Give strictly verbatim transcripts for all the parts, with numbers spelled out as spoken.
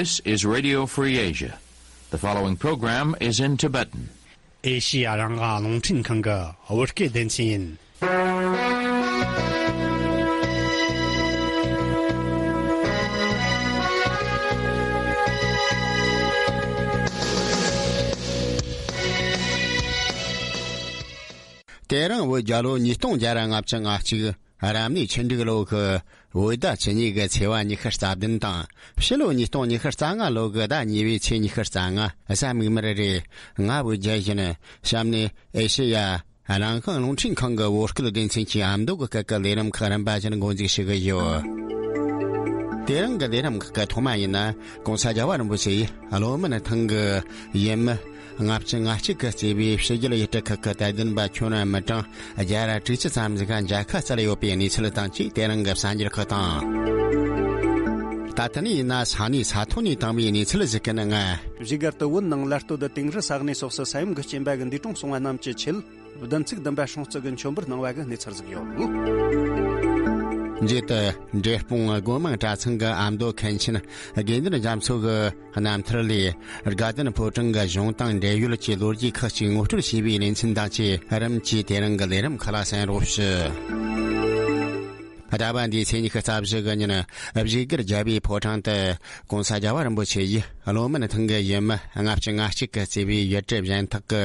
This is Radio Free Asia. The following program is in Tibetan. ཨེ་ཤི་ཡ་རང་དབང་རླུང་འཕྲིན་ཁང་གི་བོད་སྐད་སྡེ་ཚན་ཡིན། དེ་རིང་བོད་རྒྱལ་ལོ་ཉིས་སྟོང་བརྒྱ་ར་ལྔ་བཅུ་ང་གཅིག་རབ་གནས་ཆུ་འབྲུག་ལོ་གི་བོད་ཟླ་བཅུ་གཉིས་ཀྱི་ཚེས་པ་ཉི་ཤུ་རྩ་བདུན་དང་། ཕྱི་ལོ་ཉིས་སྟོང་ཉི་ཤུ་རྩ་ལྔ་ལོ་གི་ཟླ་གཉིས་པའི་ཚེས་ཉི་ཤུ་རྩ་ལྔ་གཟའ་མིག་དམར་རེད། ང་བོད་རྒྱལ་ཡིན། གཤམ་ནས་ཨེ་ཤེ་ཡ་རང་དབང་རླུང་འཕྲིན་ཁང་གི་བོད་སྐད་སྡེ་ཚན་གྱི་ཨ་མདོ་གི་སྐད་ཀྱི་ལས་རིམ་ཁག་རིམ་པ་བཞིན་འགོ་འཛུགས་ཞུ་གི་ཡོད། དེ་རིང་གི་ལས་རིམ་ཁག་གི་ཐོག་མ་ཡིན་ན། ྋགོང་ས་རྒྱལ་བ་རིན་པོ་ཆེ་ཡིས་བློ་སྨོན་ཐང་གི་ཡུལ་མི་ལྔ་བཅུ་ང་གཅིག་གིས་གཙོས་པའི་ཕྱི་རྒྱལ་ཡུལ་གྲུ་ཁག་གི་དད་ལྡན་པ་ཁྱོན་མི་གྲངས་བརྒྱ་ར་དྲུག་ཅུ་ཙམ་ཞིག་མཇལ་ཁ་བསྩལ་ཡོད་པའི་གནས་ཚུལ་དང་བཅས། དེ་རིང་གི་གསར་འགྱུར་ཁག་དང་། ད་ལྟ་ནས་ཡིན་ན་ས་གནས་ས་ཐོག་ནས་བཏང་བའི་གནས་ཚུལ་ཞིག་གི་ནང་། བཞུགས་སྒར་དུ་བོད་ནང་ལ་སྟོད་དུ་དིང་རི་ས་གནས་སོགས་སུ་ས་ཡོམ་གྱི་རྐྱེན་པ་གི་འདས་གྲོངས་སོང་བ་རྣམས་ཀྱི་ཆེད། བདུན་ཚིགས་བདུན་པ་སྲུང་བརྩི་གི་མཆོད་འབུལ་གནང་བ་གི་གནས་ཚུལ་ཟིག་ཡོད། མཇུག་ཏུ་འབྲས་སྤུངས་སྒོ་མང་གྲྭ་ཚང་གི་ཨ་མདོ་མཁན་ཆེན་དགེ་འདུན་རྒྱ་མཚོ་གི་རྣམ་ཐར་ལས། དགའ་ལྡན་ཕོ་བྲང་གི་གཞུང་དང་འབྲེལ་ཡོད་ཀྱི་ལོ་རྒྱུས་ཁག་ཅིག་ངོ་སྤྲོད་བྱས་པའི་ལེ་ཚན་དང་བཅས། རིམ་གྱིས་དེ་རིང་གི་ལས་རིམ་ཁག་ལ་གསན་རོགས་ཞུ། ཟླ་བ་འདིའི་ཚེས་ཉི་ཤུ་རྩ་བཞི་གི་ཉིན། བཞུགས་སྒར་རྒྱལ་བའི་ཕོ་བྲང་དུ་ྋགོང་ས་རྒྱལ་བ་རིན་པོ་ཆེ་ཡིས་བློ་སྨོན་ཐང་གི་ཡུལ་མི་ལྔ་བཅུ་ང་གཅིག་གིས་གཙོས་པའི་ཡུལ་གྲུ་གཞན་དག་གི་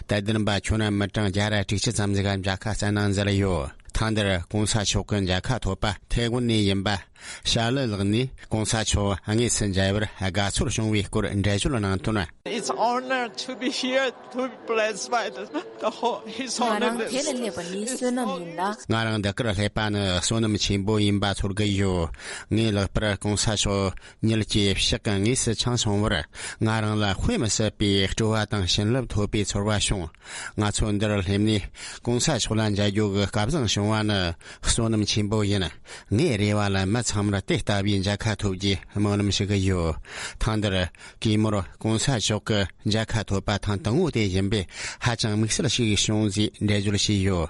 དད་ལྡན་པ་ཁྱོན་མི་གྲངས་བརྒྱ་ར་དྲུག་ཅུ་ཙམ་ཞིག་མཇལ་ཁ་བསྩལ་གནང་མཛད་ཡོད། ཐེངས་འདིར་ྋགོང་ས་མཆོག་གི་མཇལ་ཁ་ཐོབ་པ་ཐའེ་ཝན་ནས་ཡིན་པ་ཤར་ལི་ལགས་ནས། ྋགོང་ས་མཆོག་དངོས་སུ་མཇལ་བར་དགའ་ཚོར་བྱུང་བའི་སྐོར་འགྲེལ་བརྗོད་གནང་དོན། It's honor to be here, to be blessed by the, the whole, His ང་རང་Holiness. དེ་ལ་སླེབས་པ་ནི་བསོད་ནམས་ཡིན་ལ། ང་རང་འདི་གར་སླེབས་པ་ནི་བསོད་ནམས་ཆེན་པོ་ཡིན་པ་ཚོར་གི་ཡོད། ངས་ལྷག་པར་ྋགོང་ས་མཆོག་ཉིད་ཀྱི་ཕྱག་གིས་དངོས་སུ་འཆང་སོང་བར། ང་རང་ལ་དཔེ་མི་སྲིད་པའི་སྤྲོ་བ་དང་བྱིན་རླབས་ཐོབ་པའི་ཚོར་བ་བྱུང་། ང་ཚོ་འདིར་སླེབས་ནས་ྋགོང་ས་མཆོག་ལ་མཇལ་རྒྱུ་གི་སྐལ་བཟང་བྱུང་བ་ནི་བསོད་ནམས་ཆེན་པོ་ཡིན། ངའི་རེ་བ་ལ་མི་ཚང་མར་དེ་ལྟ་བུའི་མཇལ་ཁ་ཐོབ་རྒྱུའི་སྨོན་ལམ་ཞུ་གི་ཡོད། ཐེངས་འདིར་གུས་མོར་ྋགོང་ས་མཆོག་གི་མཇལ་ཁ་ཐོབ་པ་ཐེངས་དང་པོ་དེ་ཡིན་པས། ཧ་ཅང་དམིགས་བསལ་ཞིག་བྱུང་ཟེར་འགྲེལ་བརྗོད་བྱས་ཡོད།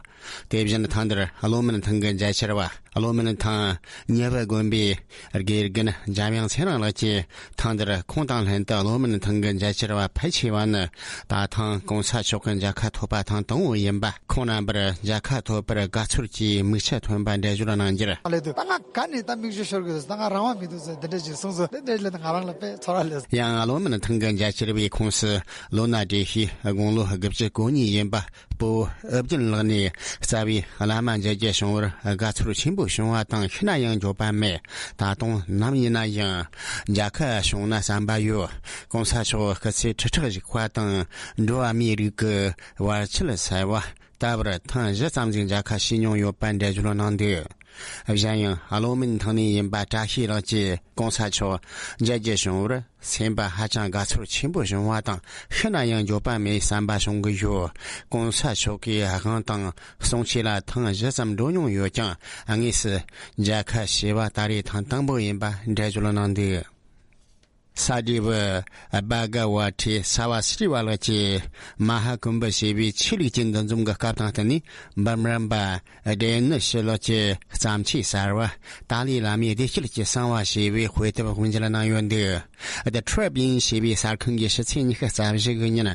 དེ་བཞིན་ཐེངས་འདིར་བློ་སྨོན་ཐང་གི་མཇལ་ཕྱིར་བ། བློ་སྨོན་ཐང་ཉི་བུ་དགོན་པའི་དགེ་རྒན་འཇམ་དབྱངས་ཚེ་རིང་ལགས་ཀྱིས། ཐེངས་འདིར་ཁོང་དང་ལྷན་དུ་བློ་སྨོན་ཐང་གི་མཇལ་ཕྱིར་བ་ཕལ་ཆེ་བ་ནི། ད་ཐེངས་ྋགོང་ས་མཆོག་གི་མཇལ་ཁ་ཐོབ་པ་ཐེངས་དང་པོ་ཡིན་པ། ཁོང་རྣམ་པར་མཇལ་ཁ་ཐོབ་པར་དགའ་ཚོར་གྱི་མིག་ཆུ་ཐོན་པ་འགྲེལ་བརྗོད་གནང་རྒྱུར། ལས་དུས་ད་ང་ག་ནས་ད་མིག་ཆུ་ཤོར་གི་འདུག་ད་ང་རང་དབང་མི་འདུག་ཟེར་འདི་འདྲ་ཞིག་གསུངས་སོང་། འདི་འདྲ་ལས་ད་ང་རང་ལ་དཔེ་ཚོར་བ་ལས། ཡང་བློ་སྨོན་ཐང་གི་མཇལ་ཕྱིར་བའི་ཁོངས་སུ་ལོ་ན་བགྲེས་ཤིང་དགུང་ལོ་དགུ་བཅུ་གོ་གཉིས་ཡིན་པ། སྤོ་བོ་ཨུ་རྒྱན་ལགས་ནས་རྩ་བའི་བླ་མ་མཇལ་རྒྱུ་བྱུང་བར་དགའ་ཚོར་ཆེན་པོ་བྱུང་བ་དང་། ཤི་ན་ཡང་འགྱོད་པ་མེད། ད་དུང་ནམ་ཡིན་ན་ཡང་མཇལ་ཁ་བྱུང་ན་བསམ་པ་ཡོད། ྋགོང་ས་མཆོག་སྐུ་ཚེ་ཁྲི་ཕྲག་བཞུགས་པ་དང་། འགྲོ་བ་མིའི་རིགས་ཀྱི་བར་ཆད་སེལ་བ། ད་བར་ཐེངས་བཞི་ཙམ་ཞིག་མཇལ་ཁ་བྱས་མྱོང་ཡོད་པ་འགྲེལ་བརྗོད་གནང་འདུག་གཞན་ཡང་བློ་སྨོན་ཐང་ནས་ཡིན་པ་བཀྲ་ཤིས་ལགས་ཀྱིས་ྋགོང་ས་མཆོག་མཇལ་རྒྱུ་བྱུང་བར། སེམས་པ་ཧ་ཅང་དགའ་ཚོར་ཆེན་པོ་བྱུང་བ་དང་། ཤི་ན་ཡང་འགྱོད་པ་མེད་བསམ་པ་བྱུང་གི་ཡོད། ྋགོང་ས་མཆོག་གི་དབང་དང་གསུང་ཆོས་ལ་ཐེངས་བཞི་ཙམ་འགྲོ་མྱོང་ཡོད་ཀྱང་། དངོས་སུ་མཇལ་ཁ་བྱས་པ་ད་རེས་ཐེངས་དང་པོ་ཡིན་པ་འགྲེལ་བརྗོད་གནང་འདུག་ས་འབྲས་བུ་སྦ་ག་བ་ཏྲི་སྭ་བ་སི་རི་བ་ལགས་ཀྱིས་མ་ཧཱ་ཀུམ་བུ་ཞེས་པའི་ཆོས་ལུགས་ཀྱི་འདུ་འཛོམས་ཀྱི་སྐབས་དང་བསྟུན་ནས། འབུམ་རམས་པ་ཌེ་ནི་ཤི་ལགས་ཀྱི་བརྩམས་ཆོས་གསར་བ་ཏཱ་ལའི་བླ་མའི་བདེ་སྐྱིད་ཀྱི་གསང་བ་ཞེས་པའི་དཔེ་དེབ་དབུ་འབྱེད་གནང་ཡོད་འདུག The Tribune ཞེས་པའི་གསར་ཁང་གིས་ཕྱི་ཚེས་ཉི་ཤུ་རྩ་བཞི་གི་ཉིན་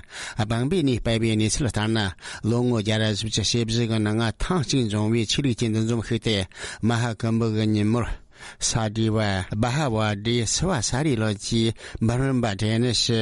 བང་པོ་ནས་སྤེལ་བའི་གནས་ཚུལ་ལྟར་ན། ལོ་ངོ་བརྒྱ་ར་བཞི་བཅུ་ཞེ་བཞི་གི་ནང་ཐེངས་གཅིག་འབྱུང་བའི་ཆོས་ལུགས་ཀྱི་འདུ་འཛོམས་ཤིག་སྟེ། མ་ཧཱ་ཀུམ་བུ་གི་ཉིན་མོར། ས་འབྲས་བུ་སྦ་ཧ་བ་ཏྲི་སྭ་བ་སི་རི་ལགས་ཀྱིས་འབུམ་རམས་པ་ཌེ་ནི་ཤི་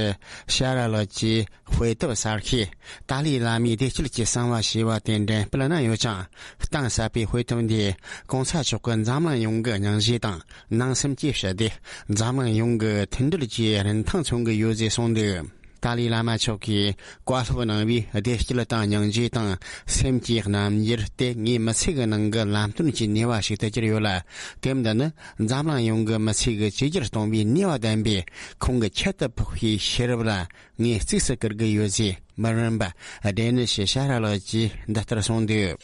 ཤ་ར་ལགས་ཀྱི་དཔེ་དེབ་གསར་ཤོས་ཏཱ་ལའི་བླ་མའི་བདེ་སྐྱིད་ཀྱི་གསང་བ་ཞེས་པ་དེ་འགྲེམས་སྤེལ་གནང་ཡོད་ཅིང་། གཏིང་ཟབ་པའི་དཔེ་དེབ་འདིས་ྋགོང་ས་མཆོག་གི་འཛམ་གླིང་ཡོངས་ཀྱི་སྙིང་རྗེ་དང་ནང་སེམས་ཀྱི་ཞི་བདེ། འཛམ་གླིང་ཡོངས་ཀྱི་མཐུན་སྒྲིལ་གྱི་རིན་ཐང་མཚོན་གྱི་ཡོད་ཅེས་གསུངས་འདུག་ཏཱ་ལའི་བླ་མ་མཆོག་གིས་བཀའ་སློབ་གནང་བའི་བདེ་སྐྱིད་དང་སྙིང་རྗེ་དང་སེམས་ཀྱི་རྣམ་འགྱུར་དེ་ངའི་མི་ཚེ་གི་ནང་གི་ལམ་སྟོན་གྱི་ནུས་པ་ཞིག་ཏུ་གྱུར་ཡོད་ལ། དེབ་འདི་ནི་འཛམ་གླིང་ཡོངས་ཀྱི་མི་ཚེ་གི་བཅོས་བསྒྱུར་གཏོང་བའི་ནུས་པ་ལྡན་པས། ཁོང་གི་ཁྱད་དུ་འཕགས་པའི་ཤེས་རབ་ལ་ངས་གཙིགས་སུ་བཀུར་གྱི་ཡོད་ཅེས་འབུམ་རམས་པ་ཌེ་ནི་ཤི་ཤ་ར་ལགས་ཀྱིས་འདི་ལྟར་གསུངས་འདུག་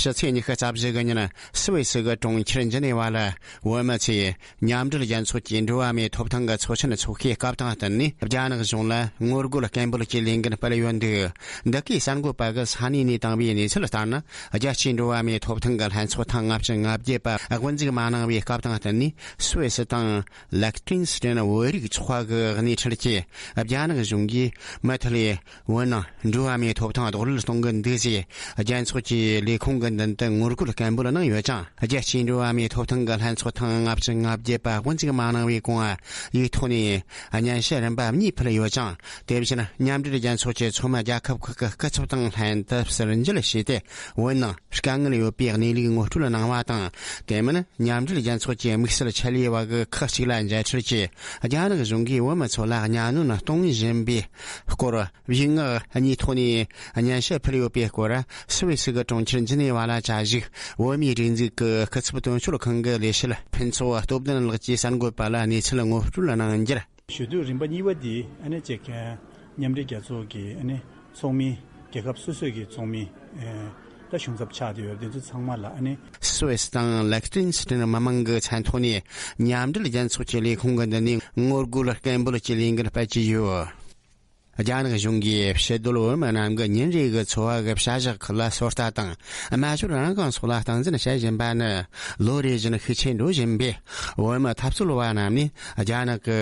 སྤྱི་ཚེས་ཉི་ཤུ་རྩ་བཞི་གི་ཉིན་སུད་སི་གི་གྲོང་ཁྱེར་ཇི་ནེ་ཝ་ལ་བོད་མི་ཚོས་མཉམ་འབྲེལ་རྒྱལ་ཚོགས་ཀྱི་འགྲོ་བ་མིའི་ཐོབ་ཐང་གི་ཚོགས་ཆེན་འཚོགས་ཤུལ་སྐབས་དང་བསྟུན་ནས། རྒྱ་ནག་གཞུང་ལ་ངོ་རྒོལ་སྐད་འབོད་ཀྱི་ལས་འགུལ་སྤེལ་ཡོད་འདུག་འདི་གའི་གསར་འགོད་པ་གིས་ས་གནས་ནས་བཏང་བའི་གནས་ཚུལ་ལྟར་ན། རྒྱལ་སྤྱིའི་འགྲོ་བ་མིའི་ཐོབ་ཐང་གི་ལྷན་ཚོགས་ཐེངས་ལྔ་བཅུ་ང་བརྒྱད་པ་དབུ་འཛུགས་མ་གནང་བའི་སྐབས་དང་བསྟུན་ནས། སུད་སི་དང་ལེག་ཏིན་སི་ཏན་བོད་རིགས་ཚོགས་པ་གི་སྣེ་ཁྲིད་ཀྱིས་རྒྱ་ནག་གཞུང་གིས་མུ་མཐུད་ལས་བོད་ནང་འགྲོ་བ་མིའི་ཐོབ་ཐང་རྡོག་རོལ་གཏོང་གི་འདུག་ཅེས་རྒྱལ་ཚོགས་ཀྱི་ལས་ཁུངས་ཀྱི་མདུན་དུ་ངོ་རྒོལ་སྐད་འབོད་གནང་ཡོད་ཀྱང་། རྒྱལ་སྤྱིའི་འགྲོ་བ་མིའི་ཐོབ་ཐང་གི་ལྷན་ཚོགས་ཐེངས་ལྔ་བཅུ་ང་བརྒྱད་པ་དབུ་འཛུགས་མ་གནང་བའི་གོང་། ཡིག་ཐོག་ནས་སྙན་ཞུ་རིམ་པ་གཉིས་ཕུལ་ཡོད་ཀྱང་། དེ་བཞིན་མཉམ་འབྲེལ་རྒྱལ་ཚོགས་ཀྱི་མཚོ་སྨད་རྒྱལ་ཁབ་ཁག་གི་སྐུ་ཚབ་དང་ལྷན་དུ་ཟུར་འབྱེད་བྱས་ཏེ། བོད་ནང་དཀའ་ངལ་ཡོད་པའི་གནས་ལུགས་ངོ་སྤྲོད་གནང་བ་དང་། དེ་མིན་མཉམ་འབྲེལ་རྒྱལ་ཚོགས་ཀྱི་དམིགས་བསལ་ཆེད་ལས་པ་གི་ཁག་ཅིག་ལ་མཇལ་འཕྲད་ཀྱིས། རྒྱ་ནག་གཞུང་གིས་བོད་མི་ཚོ་ལ་གཉའ་གནོན་གཏོང་བཞིན་པའི་སྐོར། བཞུགས་ངག་གཉིས་ཐོག་ནས་སྙན་ཞུ་ཕུལ་ཡོད་པའི་སྐོར། སུད་སི་གི་གྲོང་ཁྱེར་ཇི་ནེ་ཝ་ལ་བཅའ་བཞུགས་བོད་མིའི་སྒྲིག་འཛུགས་ཀྱི་སྐུ་ཚབ་དོན་གཅོད་ཁང་གི་ལས་བྱེད་ཕུན་ཚོགས་སྟོབས་ལྡན་ལགས་ཀྱིས་གསར་འགོད་པ་ལ་གནས་ཚུལ་ངོ་སྤྲོད་གནང་རྒྱུར། ཞུ་གཏུག་རིམ་པ་གཉིས་པ་དེ་ཨ་ནི་ཅིག་མཉམ་འབྲེལ་རྒྱལ་ཚོགས་ཀྱི་ཨ་ནི་ཚོགས་མི། རྒྱལ་ཁབ་སོ་སོའི་གི་ཚོགས་མི་ད་གཞུང་ཚབ་ཆགས་བསྡད་ཡོད་དེ་ཚོ་ཚང་མ་ལ་ཨ་ནི། སུད་སི་དང་ལེག་ཏིན་སི་ཏན་མི་མང་གི་མཚན་ཐོག་ནས་མཉམ་འབྲེལ་རྒྱལ་ཚོགས་ཀྱི་ལས་ཁུངས་ཀྱི་མདུན་ནས་ངོ་རྒོལ་སྐད་འབོད་ཀྱི་ལས་འགུལ་སྤེལ་གྱི་ཡོད། རྒྱ་ནག་གཞུང་གིས་ཕྱིར་སྡོད་བོད་མི་རྣམས་ཀྱི་ཉིན་རེའི་གི་འཚོ་བ་གི་བྱ་གཞག་ཁུལ་ལ་སོ་ལྟ་དང་སྨྲ་བརྗོད་རང་དབང་སོགས་ལ་སྟངས་འཛིན་བྱེད་བཞིན་པ་ནི་ལོ་རེ་བཞིན་ཤུགས་ཆེ་འགྲོ་བཞིན་པས། བོད་མི་འཐབ་རྩོད་པ་རྣམས་ནས་རྒྱ་ནག་གི་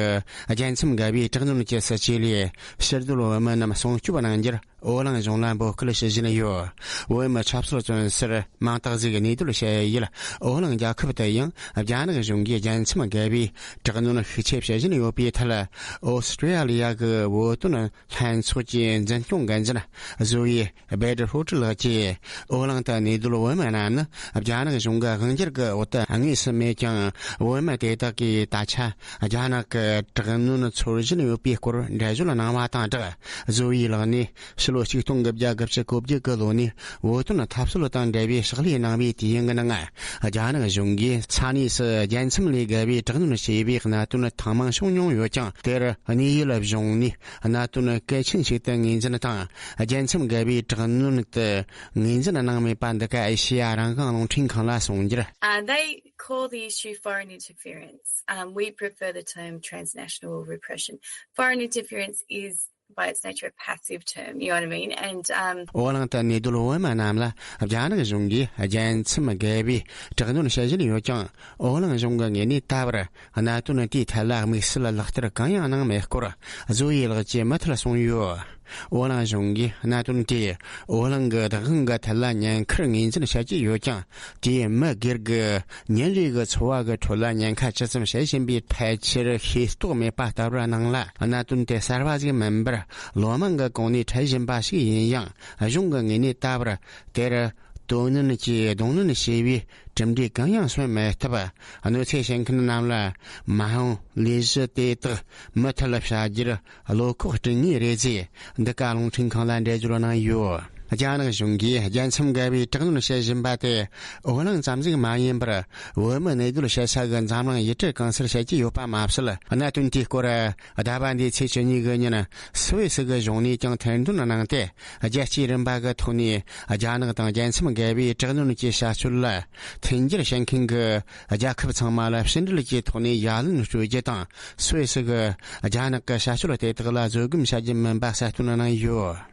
རྒྱལ་མཚམས་བརྒལ་བའི་དྲག་གནོན་གྱི་སྲིད་བྱུས་ལས་ཕྱིར་སྡོད་བོད་མི་རྣམས་སྲུང་སྐྱོབ་གནང་རྒྱུར་ཨོ་གླིང་གཞུང་ལ་འབོད་སྐུལ་ཞུ་བཞིན་ཡོད། བོད་མི་འཐབ་རྩོད་བཙོན་ཟུར་མང་དག་ཟིག་གནས་སྡོད་བྱེད་ཡུལ་ཨོ་གླིང་རྒྱལ་ཁབ་དུ་ཡང་རྒྱ་ནག་གཞུང་གིས་རྒྱལ་མཚམས་བརྒལ་བའི་དྲག་གནོན་ཤུགས་ཆེ་བྱེད་བཞིན་ཡོད་པའི་ཐད། ཨོ་སི་ཀྲི་ཡ་ལི་ཡ་གི་བོད་དོན་ལྷན་ཚོགས་ཀྱི་འཛིན་སྐྱོང་འགན་འཛིན་བཟོ་བའི་སྦེ་ཏྲི་ཧྲོ་ཀྲི་ལགས་ཀྱིས། ཨོ་གླིང་དུ་གནས་སྡོད་བོད་མི་རྣམས་ནི་རྒྱ་ནག་གཞུང་གི་དབང་སྒྱུར་གྱི་འོག་ཏུ་དངོས་སུ་མེད་ཀྱང་། བོད་མི་དེ་དག་གིས་ད་ཆ་རྒྱ་ནག་གི་དྲག་གནོན་ཚོར་བཞིན་ཡོད་པའི་སྐོར་འགྲེལ་བརྗོད་གནང་བ་དང་སྦྲགས། བཟོ་བའི་ལག་ནས་ཕྱི་ལོ་ཆིག་སྟོང་དགུ་བརྒྱ་དགུ་བཅུ་གོ་བརྒྱད་ཀྱི་ལོ་ནས་བོད་དོན་འཐབ་རྩོད་དང་འབྲེལ་བའི་ཕྱག་ལས་གནང་བའི་དུས་ཡུན་གྱི་ནང་། རྒྱ་ནག་གཞུང་གིས་ས་གནས་སུ་རྒྱལ་མཚམས་ལས་བརྒལ་བའི་དྲག་གནོན་བྱས་པའི་གནད་དོན་ཐེངས་མང་བྱུང་མྱོང་ཡོད་ཀྱང་། དེར་གནས་ཡུལ་གཞུང་ནས་གནད་དོན་གལ་ཆེན་ཞིག་ཏུ་ངོས་འཛིན་དང་། རྒྱལ་མཚམས་བརྒལ་བའི་དྲག་གནོན་དུ་ངོས་འཛིན་གནང་མེད་པ་འདི་ག་ཨེ་ཤེ་ཡ་རང་དབང་རླུང་འཕྲིན་ཁང་ལ་གསུངས་རྒྱུར། Uh, they call the issue foreign interference. Um, we prefer the term transnational repression. Foreign interference is, by its nature, a passive term, you know what I mean? And, um, ཨོ་གླིང་དུ་གནས་སྡོད་བོད་མི་རྣམས་ལ་རྒྱ་ནག་གཞུང་གིས་རྒྱལ་མཚམས་བརྒལ་བའི་དྲག་གནོན་བྱེད་བཞིན་ཡོད་ཀྱང་། ཨོ་གླིང་གཞུང་གི་ངོས་ནས་ད་བར་གནད་དོན་དེའི་ཐད་ལ་དམིགས་བསལ་ལག་བསྟར་གང་ཡང་གནང་མེད་སྐོར་བཟོ་བའི་ལགས་ཀྱིས་མུ་མཐུད་གསུངས་ཡོད། ཨོ་གླིང་གཞུང་གིས་གནད་དོན་དེ་ཨོ་གླིང་གི་བདག་དབང་གི་ཐད་ལ་ཉེན་ཁར་ངོས་འཛིན་བྱེད་ཀྱི་ཡོད་ཀྱང་། དེས་མི་སྒེར་གྱི་ཉིན་རེའི་གི་འཚོ་བ་གི་ཁྲོད་ལ་ཉེན་ཁ་ཇི་ཙམ་བྱེད་བཞིན་པའི་ཕལ་ཆེར་ཤེས་རྟོགས་མེད་པ་ལྟ་བུར་སྣང་ལ། གནད་དོན་དེ་གསར་བ་ཞིག་མིན་པར་ལོ་མང་གི་གོང་ནས་འཕྲད་བཞིན་པ་ཞིག་ཡིན་ཡང་། གཞུང་གི་ངོས་ནས་ད་བར་དེར་དོ་སྣང་གིས་གདོང་ལེན་བྱས་པའི་གྲུབ་འབྲས་གང་ཡང་སོན་མེད་སྟབས། གནོད་འཚེ་བྱེད་མཁན་རྣམས་ལ་མ་འོངས་ལས་གཞི་དེ་དག་མུ་མཐུད་བྱ་རྒྱུར་བློ་ཁོག་སྒྲིལ་ངེས་རེད་ཅེས་འདི་ག་རླུང་འཕྲིན་ཁང་ལ་འགྲེལ་བརྗོད་གནང་ཡོད། རྒྱ་ནག་གཞུང་གིས་རྒྱལ་མཚམས་བརྒལ་བའི་དྲག་གནོན་བྱེད་བཞིན་པ་དེ་ཨོ་གླིང་ཙམ་ཞིག་མ་ཡིན་པར། བོད་མི་གནས་སྡོད་བྱེད་ས་གི་འཛམ་གླིང་ཡུལ་གྲུ་གང་སར་བྱེད་ཀྱི་ཡོད་པ་མ་ཟད། གནད་དོན་དེའི་སྐོར་ཟླ་བ་འདིའི་ཚེས་བཅུ་གཉིས་གི་ཉིན་སུད་སི་གི་གཞུང་ནས་ཀྱང་ཐེར་འདོན་གནང་སྟེ། རྒྱལ་སྤྱིའི་རིམ་པ་གི་ཐོག་ནས་རྒྱ་ནག་དང་རྒྱལ་མཚམས་བརྒལ་བའི་དྲག་གནོན་གྱི་བྱ་སྤྱོད་ལ་མཐུན་འགྱུར་བྱེད་མཁན་གྱི་རྒྱལ་ཁབ་ཚང་མ་ལ་ཕྱི་འབྲེལ་གྱི་ཐོག་ནས་ཡ་ལན་སྤྲོད་རྒྱུ་དང་། སུད་སི་གིས་རྒྱ་ནག་གི་བྱ་སྤྱོད་དེ་དག་ལ་བཟོད་སྒོམ་བྱ་རྒྱུ་མིན་པ་གསལ་སྟོན་གནང་ཡོད།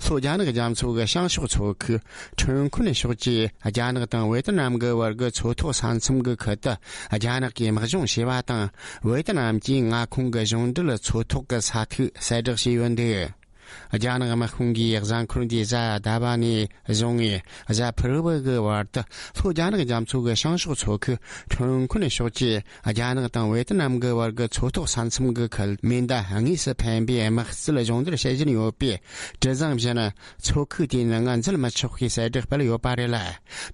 ལྷོ་རྒྱ་ནག་རྒྱ་མཚོ་གི་བྱང་ཕྱོགས་མཚོ་ཁུལ་ཁྲོན་ཁུན་ཕྱོགས་ཀྱི་རྒྱ་ནག་དང་ཝེ་ཏི་ནམ་གྱི་བར་གྱི་མཚོ་ཐོག་ས་མཚམས་ཀྱི་ཁུལ་དུ་རྒྱ་ནག་གིས་དམག་སྦྱོང་བྱས་པ་དང་། ཝེ་ཏི་ནམ་གྱི་མངའ་ཁོངས་ཀྱི་གཞུང་འབྲེལ་མཚོ་ཐོག་གི་ས་ཐིག་གསལ་བསྒྲགས་བྱས་ཡོད་འདུག་རྒྱ་ནག་དམག་དཔུང་གིས་གཟའ་འཁོར་འདིའི་གཟའ་ཟླ་བ་ནས་བཟུང་ངས་གཟའ་ཕུར་བུ་གི་བར་དུ་ལྷོ་རྒྱ་ནག་རྒྱ་མཚོ་གི་བྱང་ཕྱོགས་མཚོ་ཁུལ་ཁྲོན་ཁུན་ཕྱོགས་ཀྱི་རྒྱ་ནག་དང་ཝེ་ཏི་ནམ་གྱི་བར་གྱི་མཚོ་ཐོག་ས་མཚམས་ཀྱི་ཁུལ་མེ་མདའ་དངོས་སུ་འཕེན་པའི་དམག་རྩལ་སྦྱོང་བརྡར་བྱེད་བཞིན་ཡོད་པས། དྲི་བཟང་བཞིན་མཚོ་ཁུལ་དེའི་ནང་འཛུལ་མི་ཆོག་པའི་གསལ་བསྒྲགས་སྤེལ་ཡོད་པ་རེད་ལ།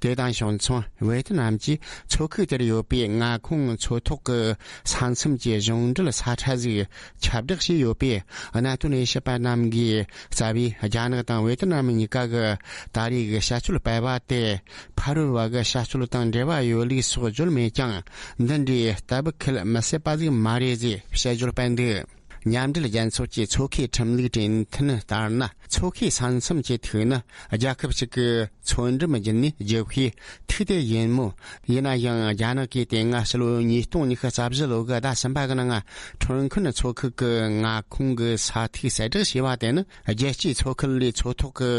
དེ་དང་ཕྱོགས་མཚུངས་ཝེ་ཏི་ནམ་གྱིས་མཚོ་ཁུལ་དེར་ཡོད་པའི་མངའ་ཁོངས་མཚོ་ཐོག་གི་ས་མཚམས་ཀྱི་གཞུང་འབྲེལ་ས་ཁྲ་ཟིག་ཁྱབ་བསྒྲགས་བྱས་ཡོད་པས། གནད་དོན་དབྱེ་ཞིབ་པ་རྣམས་ཀྱིས་རྩ་བའི་རྒྱ་ནག་དང་ཝེ་ཏི་ནམ་གཉིས་ཀ་གི་ད་རེས་ཀྱི་བྱ་སྤྱོད་སྤེལ་བ་དེ། ཕ་རོལ་བ་གི་བྱ་སྤྱོད་དང་འབྲེལ་བ་ཡོད་ལུགས་སོགས་བརྗོད་མེད་ཀྱང་། འདི་འདྲའི་ལྟ་བུ་ཁུལ་མི་སྲིད་པ་ཟིག་མ་རེད་ཅེས་བཤད་སྦྱོར་སྤེལ་འདུག། མཉམ་འབྲེལ་རྒྱལ་ཚོགས་ཀྱི་ཚོགས་ཁའི་ཁྲིམས་ལུགས་གྲོས་མཐུན་ལྟར་ན། ཚོགས་ཁའི་ས་མཚམས་ཀྱི་ཐིག་ནི་རྒྱལ་ཁབ་ཅིག་གི་མཚོ་འགྲམ་བརྒྱུད་ནས་བརྒྱུད་པའི་ཐིག་དེ་ཡིན་མོད། ཡིན་ན་ཡང་རྒྱ་ནག་གིས་དེ་སྔ་ཕྱི་ལོ་ཉིས་སྟོང་ཉི་ཤུ་རྩ་བཞི་ལོ་གི་ཟླ་གསུམ་པ་གི་ནང་ཁྲོན་ཁུན་མཚོ་ཁུལ་གྱི་མངའ་ཁོངས་ཀྱི་ས་ཐིག་གསལ་བསྒྲགས་བྱས་པ་དེ་ནི། རྒྱལ་སྤྱིའི་མཚོ་ཁུལ་ལས་མཚོ་ཐོག་གི་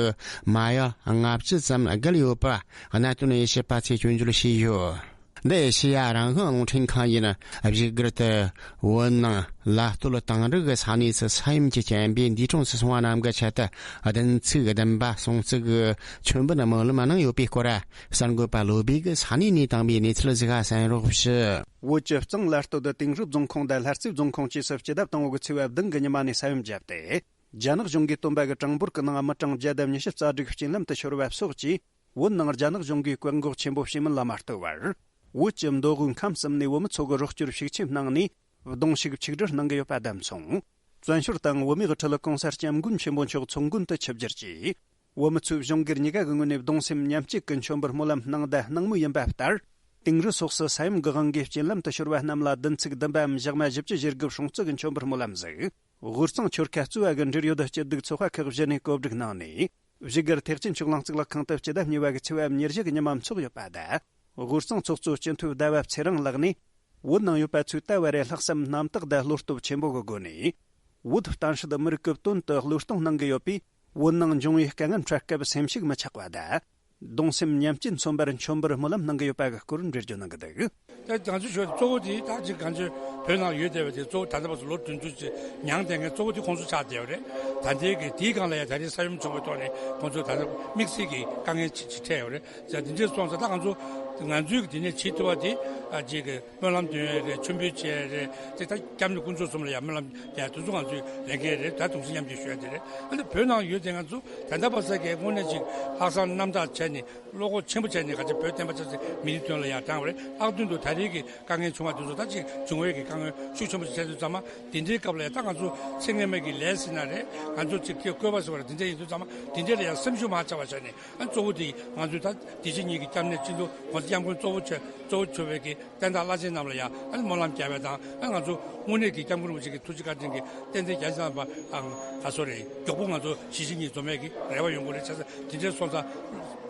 མ་ཡལ་ལྔ་བཅུ་ཙམ་བརྒལ་ཡོད་པ། གནད་དོན་དབྱེ་ཞིབ་པ་ཚོས་སྐྱོན་བརྗོད་བྱས་ཡོད། འདི་ཨེ་ཤེ་ཡ་རང་དབང་རླུང་འཕྲིན་ཁང་ཡིན། བཞུགས་སྒར་དུ་བོད་ནང་ལ་སྟོད་དིང་རི་གི་ས་གནས་སུ་ས་ཡོམ་གྱི་རྐྱེན་པས་འདས་གྲོངས་སུ་སོང་བ་རྣམས་ཀྱི་ཆེད་དུ། བདུན་ཚིག་བདུན་པ་སྲུང་བརྩི་གི་མཆོད་འབུལ་སྨོན་ལམ་གནང་ཡོད་པའི་སྐོར། གསར་འགོད་པ་བློ་བྷེ་གིས་ས་གནས་ནས་བཏང་བའི་གནས་ཚུལ་ཞིག་གསན་རོགས་ཞུ། བོད་ཀྱི་གཙང་ལ་སྟོད་དིང་རི་རྫོང་ཁོངས་དང་ལྷ་རྩེ་རྫོང་ཁོངས་བཅས་སུ་སྤྱི་ཟླ་དང་པོ་གི་ཚེས་པ་བདུན་གྱི་ཉི་མ་ནས་ས་ཡོམ་བརྒྱབ་སྟེ། རྒྱ་ནག་གཞུང་གིས་བཏོན་པ་གི་གྲངས་འབོར་གྱི་ནང་མི་གྲངས་བརྒྱ་དང་ཉི་ཤུ་རྩ་དྲུག་གི་རྐྱེན་ལམ་དུ་ཤོར་བ་སོགས་ཀྱིས། བོད་ནང་རྒྱ་ནག་གཞུང་གིས་བཀག་འགོག་ཆེན་པོ་བྱས་མིན་ལ་མ་ལྟོས་པར། བོད་ཀྱི་མདོ་དབུས་ཁམས་གསུམ་ནས་བོད་མི་ཚོ་གི་རོགས་སྐྱོར་ཤུགས་ཆེ་གནང་ནས། གདུང་ཤུགས་ཆིག་སྒྲིལ་གནང་གི་ཡོད་པ་དང་མཚུངས། བཙན་བྱོལ་དང་བོད་མིའི་ཁྲོད་ལ་གང་སར་སྐྱབས་མགོན་ཆེན་པོ་མཆོག་ཚོགས་མགོན་དུ་ཆིབས་བསྒྱུར་གྱིས། བོད་མི་ཚོས་གཞུང་སྒེར་གཉིས་ཀ་གི་ངོས་ནས་གདུང་སེམས་མཉམ་སྐྱེད་ཀྱི་མཆོད་འབུལ་སྨོན་ལམ་གནང་དང་གནང་མུས་ཡིན་པ་ལྟར། དིང་རི་སོགས་སུ་ས་ཡོམ་གྱི་དབང་གིས་རྐྱེན་ལམ་དུ་ཤོར་བ་རྣམས་ལ་བདུན་ཚིག་བདུན་པའམ་ཞག་མ་བཞི་བཅུ་ཞེ་དགུ་སྲུང་བརྩི་གི་མཆོད་འབུལ་སྨོན་ལམ་ཟིག། དབུས་གཙང་ཆོལ་ཁ་གཙོས་པ་གི་འབྲེལ་ཡོད་སྐྱིད་སྡུག་ཚོགས་པ་ཁག་བཞི་ནས་གོ་སྒྲིག་གནང་ནས། བཞུགས་སྒར་ཐེག་ཆེན་ཆོས་གླིང་གཙུག་ལག་ཁང་དུ་སྤྱི་ཟླ་གཉིས་པ་གི་ཚེས་པ་ཉེར་བཞི་གི་ཉི་མ་འཚོགས་ཡོད་པ་དང་། དབུས་གཙང་ཚོགས་གཙོ་སྤྱི་འཐུས་ཟླ་བ་ཚེ་རིང་ལགས་ནས། བོད་ནང་ཡོད་པ་ཚོས་ད་བར་རེ་ལྷག་བསམ་རྣམ་དག་དང་བློ་སྟོབས་ཆེན་པོ་གི་སྒོ་ནས། བོད་གཏམ་སྲིད་མི་རིགས་ཀྱི་དོན་དུ་བློས་གཏོང་གནང་གི་ཡོད་པས། བོད་ནང་འབྱུང་བའི་དཀའ་ངལ་འཕྲད་སྐབས་སེམས་ཤུགས་མི་ཆག་པ་དང་། གདུང་སེམས་མཉམ་སྐྱེད་མཚོན་པར་མཆོད་འབུལ་སྨོན་ལམ་གནང་གི་ཡོད་པ་གི་སྐོར་འགྲེལ་བརྗོད་གནང་གི་འདུག། ད་ང་ཚོས་ཞུ་གཙོ་བོ་དེ་ད་ཅིག་ང་ཚོས་བོད་ནང་ཡོད་བསྡད་པ་དེ་གཙོ་བོ་ད་ལྟ་བར་དུ་ལོ་བདུན་ཅུ་ཅིག་མྱངས་བསྡད་མཁན་གཙོ་བོ་དེ་ཁོང་ཚོ་ཆགས་བསྡད་ཡོད་རེད། ད་ལྟའི་གི་དེའི་སྒང་ལ་ཡང་ད་རེས་ས་ཡོམ་བྱུང་བའི་ཐོག་ནས་ཁོང་ཚོ་ད་ལྟ་དམིགས་བསལ་གྱི་དཀའ་ངལ་ཅིག་ཅིག་འཕྲད་ཡོད་རེད། ད་དེ་འདྲས་སོང་ཙང་ད་ང་ཚོ་ང་ཚོའི་གི་དེ་ནས་བྱེད་ཐུབ་པ་དེ་ཨ་ཅིག་གི་སྨོན་ལམ་འདོན་ཡས་རེད། མཆོད་འབུལ་བྱས་རེད། དེ་ད་སྐྱབས་གནས་དཀོན་མཆོག་གསུམ་ལ་ཡང་སྨོན་ལམ་རྒྱག་དེ་ཚོ་ང་ཚོའི་ལས་འགན་རེད། ད་གདུང་སེམས་མཉམ་སྐྱེད་ཞུ་ཡ་དེ་རེད། ཨ་ནི་བོད་ནང་ཡོད་དེ་ང་ཚོ་ད་ལྟ་བར་ས་གའི་དངོས་གནས་ཅིག་ལྷག་བསམ་རྣམ་དག་བྱས་ནས་བློ་ཁོག་ཆེན་པོ་བྱས་ནས་ག་ཚོད་བོད་བསྟན་པ་ཆབ་སྲིད་མི་རིགས་དོན་ལ་ཡར་དྲངས་པ་རེད། ལྷག་དོན་དུ་ད་རེས་ཀྱི་དཀའ་ངལ་བྱུང་བ་དེ་ཚོ་ད་ཅིག་འབྱུང་བའི་གི་དཀའ་ངལ་ཤུགས་ཆེན་པོ་ཞིག་འཕྲད་དུས་ཙམ་པ་དེ་འདྲའི་སྐབས་ལ་ཡང་ད་ང་ཚོ་ཚེ་སྔོན་མའི་གི་ལས་ཟེར་ན་རེད། ང་ཚོ་ཅིག་གི་བཀོད་པ་ཟེར་བ་རེད། དེ་འདྲ་ཡིན་དུས་ཙམ་པ་དེ་འདྲ་ལ་ཡང་སེམས་ཤུགས་མ་ཆག་པ་བྱས་ནས། ཨ་གཙོ་བོ་དེ་ང་ཚོས་ད་དེ་བཞིན་ཉིད་ཀྱི་སྐྱབས་གནས་སྤྱི་འཐུས་༸གོང་ས་༸སྐྱབས་མགོན་གཙོ་བོ་བྱས་གཙོ་བོ་གྱུར་བའི་གི་བསྟན་བདག་བླ་ཆེན་རྣམས་ལ་ཡང་ཨ་ནི་སྨོན་ལམ་རྒྱག་པ་དང་། ཨ་ང་ཚོ་དངོས་གནས་ཀྱི་སྐྱབས་མགོན་རིན་པོ་ཆེ་གི་ཐུགས་རྗེ་བཀའ་དྲིན་གྱིས་ཏན་ཏན་རྒྱལ་བ་ཨ་ག་སོ་རེད། མགྱོགས་པོ་ང་ཚོ་ཞི་ཞི་གཉིས་འཛོམས་ཡས་ཀྱི་རེ་བ་ཡོང་གི་རེད། བྱས་ཙང་དེ་འདྲའི་སོང་ཙང་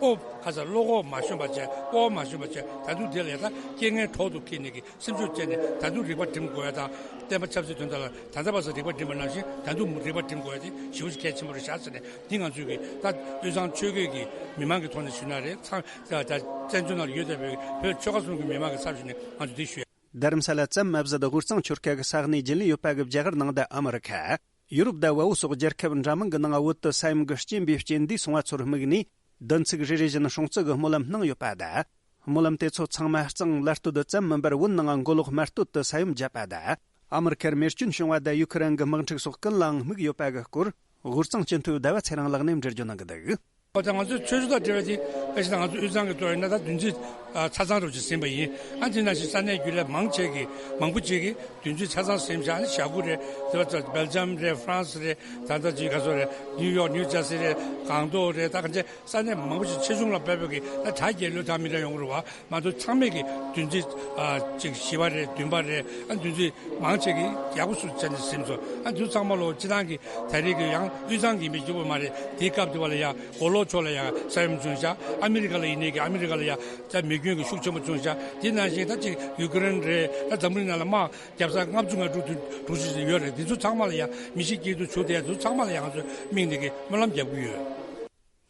ཨོ་ག་ས་བློ་ཁོག་མ་ཞོན་པ་བྱས། སྤོབས་པ་མ་ཞོན་པ་བྱས། ད་དུང་དེ་ལ་ཡང་ད་རྐྱེན་ངན་གྲོགས་སུ་འཁྱེར་ནས་ཀྱི་སེམས་ཤུགས་བསྐྱེད་ནས་ད་དུང་རིག་པ་སྒྲིམ་དགོས་ཡ་དང་། བསྟན་པ་ཆབ་སྲིད་དོན་དག་ལ་ད་ལྟ་བར་དུ་རིག་པ་སྒྲིམ་པ་ནང་བཞིན་ད་དུང་རིག་པ་སྒྲིམ་དགོས་ཡ་དེ་ཞེ་པོ་ཞིག་གལ་ཆེན་པོ་རེད་ཤག་ཟེར་ནས། འདི་ང་ཚོའི་གི་ད་དབུས་གཙང་ཆོལ་ཁའི་གི་མི་མང་གི་ཐོག་ནས་ཞུས་ན་རེད། ཚང་ད་ད་བཙན་བྱོལ་ནང་ལ་ཡོད་བསྡད་པའི་བོད་ཆོལ་ཁ་གསུམ་གི་མི་མང་གི་ཚབ་ཞུས་ནས་ང་ཚོ་འདི་ཞུ་ཡ། རྡ་རམ་ས་ལ་ཙམ་མ་ཟད་དབུས་གཙང་ཆོལ་ཁ་གི་ས་གནས་རྒྱུན་ལས་ཡོད་པ་གི་རྒྱ་གར་ནང་དང་ཨ་མི་རི་ཁ། ཡུ་རོབ་དང་བལ་པོ་སོགས་རྒྱལ་ཁབ་འདྲ་མིན་གྱི་ནང་བོད་དུ་ས་ཡོམ་གྱི་རྐྱེན་པས་རྐྱེན་འདས་སོང་བ་ཚོར་དམིགས་ནས། བདུན་ཚིགས་རེ་རེ་བཞིན་སྲུང་བརྩི་གི་སྨོན་ལམ་གནང་ཡོད་པ་དང་། སྨོན་ལམ་དེ་ཚོ་ཚང་མ་གཙང་ལ་སྟོད་དུ་ཙམ་མིན་པར་བོད་ནང་མགོ་ལོག་སྨད་སྟོད་དུ་ས་ཡོམ་བརྒྱབ་པ་དང་། ཨ་མི་རི་ཁར་མེ་སྐྱོན་བྱུང་བ་དང་ཡུ་ཁུ་རེན་གྱི་དམག་འཁྲུག་སོགས་ཀུན་ལའང་དམིགས་ཡོད་པ་གི་སྐོར། དབུས་གཙང་སྤྱི་འཐུས་ཟླ་བ་ཚེ་རིང་ལགས་ནས་འགྲེལ་བརྗོད་གནང་གི་འདུག། ཨོ་ད་ང་ཚོའི་ཆོས་ཕྱོགས་དང་འབྲེལ་བ་དེ་ཨེ་ཤེ་ད་ང་ཚོ་དབུས་གཙང་གི་ཐོག་ཡིན་ན་ད་བདུན་ཚིགས་ཨ་ཆ་ཚང་རུ་ཅིག་ཟིན་པ་ཡིན། ཨ་དེ་ནང་བཞིན་ས་གནས་རྒྱུན་ལས་མང་ཆེ་གི་མང་པོ་ཅིག་གིས་བདུན་ཚིགས་ཆ་ཚང་ཟིན་བཞག་ནི་བཞག་གི་རེད། དེ་བ་ད་སྦེལ་ཇམ་རེད། ཧྥ་རན་སི་རེད། ད་ལྟ་ཅིག་ག་ཚོད་རེད། ནིའུ་ཡོག་ནིའུ་ཇར་སི་རེད། སྒང་ཏོག་རེད། ད་ག་ཚོད་ས་གནས་མང་པོ་ཞིག་ཆེ་ཆུང་ལ་དཔག་པའི་གི་ད་དྲ་རྒྱའི་བློས་བཏང་མི་འདྲ་ཡོང་གི་རེད་བ། མ་གཏོགས་ཚང་མས་གི་བདུན་ཚིགས་ཨ་ཅིག་བཞི་པ་རེད། བདུན་པ་རེད། ཨ་བདུན་ཚིགས་མང་ཆེ་གི་ཡག་པོ་སུ་བྱས་ནས་ཟིན་སོང་། ཨ་འདི་ཚང་མ་ལོ་སྤྱི་བཏང་གི་ད་རེས་གི་ཡང་དབུས་གཙང་གི་མི་སྐྱོ་པོ་མ་རེད། དེའི་སྐབས་དེ་བ་ལ་ཡང་མགོ་ལོག་ཕྱོགས་ལ་ཡང་ས་ཡོམ་བྱུང་ཤག། ཨ་མི་རི་ཀ་ལ་ཡིན་ནའི་གི་ཨ་མི་རི་ཀ་ལ་ཡང་ད་མེ་སྐྱོན་གི་ཤུགས་ཆེན་པོ་བྱུང་ཤག། དེ་ནང་བཞིན་ད་ཅིག་ཡུ་ཀེ་རེན་རེད། ད་འཛམ་གླིང་ནང་ལ་དམག་རྒྱབ་ས་ལྔ་བཅུ་ང་དྲུག་དྲུག་ཅུ་ཡོད་རེད། འདི་ཚོ་ཚང་མ་ལ་ཡང་མི་ཤི་སྐྱིད་སྡུག་བྱུང་དེ་ཡང་འདི་ཚོ་ཚང་མ་ལ་ཡང་ང་ཚོས་དམིགས་ནས་གི་སྨོན་ལམ་རྒྱབ་གི་ཡོད།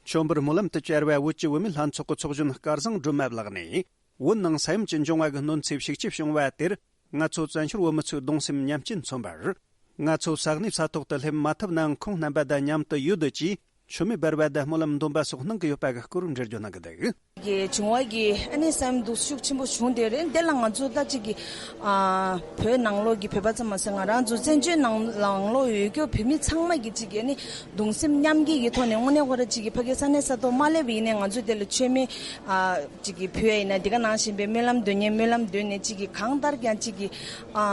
མཆོད་འབུལ་སྨོན་ལམ་དུ་བཅར་བའི་བོད་ཀྱི་བུད་མེད་ལྷན་ཚོགས་ཀྱི་ཚོགས་གཞོན་སྐལ་བཟང་སྒྲོལ་མ་ལགས་ནས། བོད་ནང་ས་ཡོམ་གྱི་འབྱུང་བ་གི་གནོད་འཚེ་ཤུགས་ཆེ་བྱུང་བ་དེར། ང་ཚོ་བཙན་བྱོལ་བོད་མི་ཚོས་གདུང་སེམས་མཉམ་སྐྱེད་མཚོན་པར། ང་ཚོ་ས་གནས་ས་ཐོག་ཏུ་སླེབས་མ་ཐུབ་ནའང་ཁོང་རྣམ་པ་དང་མཉམ་དུ་ཡོད་ཅེས་མཆོད་མེ་སྦར་བ་དང་སྨོན་ལམ་འདོན་པ་སོགས་གནང་གི་ཡོད་པ་གི་སྐོར་འགྲེལ་བརྗོད་གནང་གི་འདུག། གི་བྱུང་བ་གི་ཨ་ནི་ས་ཡོམ་འདུག་ཤུགས་ཆེན་པོ་བྱུང་དེ་རེད། འདི་ལ་ང་ཚོ་ད་ཅིག་གི་ཨ་བོད་ནང་ལོགས་ཀྱི་བོད་པ་ཙམ་མ་ཟད་ང་རང་ཚོ་བཙན་བྱོལ་ནང་ནང་ལོགས་ཡོད་རྒྱུ་བོད་མི་ཚང་མ་གི་ཅིག་གི་ཨ་ནི་གདུང་སེམས་མཉམ་སྐྱེད་ཀྱི་ཐོག་ནས་དངོས་གནས་ཁོ་ར་ཅིག་གི་ཕ་གི་ས་གནས་ས་ཐོག་མ་སླེབས་པ་ཡིན་ནའི་ང་ཚོ་དེ་ལ་མཆོད་མེ་ཨ་ཅིག་གི་ཕུལ་ཡ་ཡིན་ན། འདི་ག་ནང་བཞིན་པའི་སྨོན་ལམ་འདོན་མཁན་སྨོན་ལམ་འདོན་ནས་ཅིག་གི་གང་ལྟར་ཀྱང་ཅིག་གི་ཨ་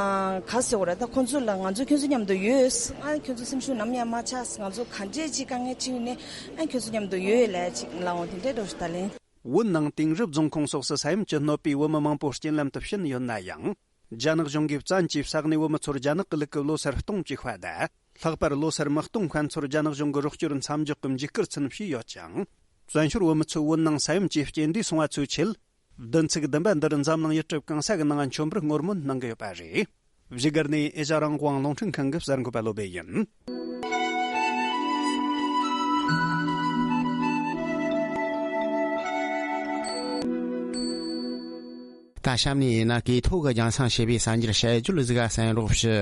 ག་ཟེར་བ་ར། ད་ཁོང་ཚོ་ལ་ང་ཚོ་ཁྱོད་ཚོ་མཉམ་དུ་ཡོད། ཨ་ཁྱོད་ཚོ་སེམས་ཤུགས་ནམ་ཡང་མ་ཆག། ང་ཚོ་ག་འདྲས་ཅིག་དཀའ་ངལ་ཅིག་ཡིན་ནའི་ཨ་ཁྱོད་ཚོ་མཉམ་དུ་ཡོད་ལབ་ཅིག་ལབ་འོང་། དེ་འདྲས་འགྲོ་ཞུ་ད་ལེན། ། བོད་ནང་དེང་རབས་རྫོང་ཁོངས་སོགས་སུ་ས་ཡོམ་གྱི་གནོད་པས་བོད་མི་མང་པོ་རྐྱེན་ལམ་དུ་ཕྱིན་ཡོད་ན་ཡང་། རྒྱ་ནག་གཞུང་གིས་བཙན་གྱིས་ས་གནས་བོད་མི་ཚོར་རྒྱ་ནག་གི་ལུགས་ཀྱི་ལོ་སར་སྟོང་བཅུ་པ་དང་། ལྷག་པར་ལོ་སར་མི་སྟོང་ཁན་ཚོར་རྒྱ་ནག་གཞུང་གིས་རོགས་སྐྱོར་མཚམས་འཇོག་གི་འཇིགས་སྐུལ་ཚུན་བྱས་ཡོད་ཅིང་། བཙན་བྱོལ་བོད་མི་ཚོས་བོད་ནང་ས་ཡོམ་གྱི་རྐྱེན་འདས་སོང་བ་ཚོའི་ཆེད། བདུན་ཚིགས་བདུན་པ་འདིར་འཛམ་གླིང་ཡུལ་གྲུ་གང་ས་གི་ནང་མཆོད་འབུལ་བསྔོ་སྨོན་གནང་གི་ཡོད་པ་རེད། བཞུགས་སྒར་ནས་ཨེ་ཤ་རང་དབང་རླུང་འཕྲིན་ཁང་གི་གསར་འགོད་པ་བློ་བྷེ་ཡིན། ད་གཤམ་ནས་ཡིན་ན་གོ་ཐོས་ཀྱིས་རྒྱང་སྲིང་བྱས་པའི་གསར་འགྱུར་དཔྱད་བརྗོད་ཟིག་ག་གསན་རོགས་ཞུ།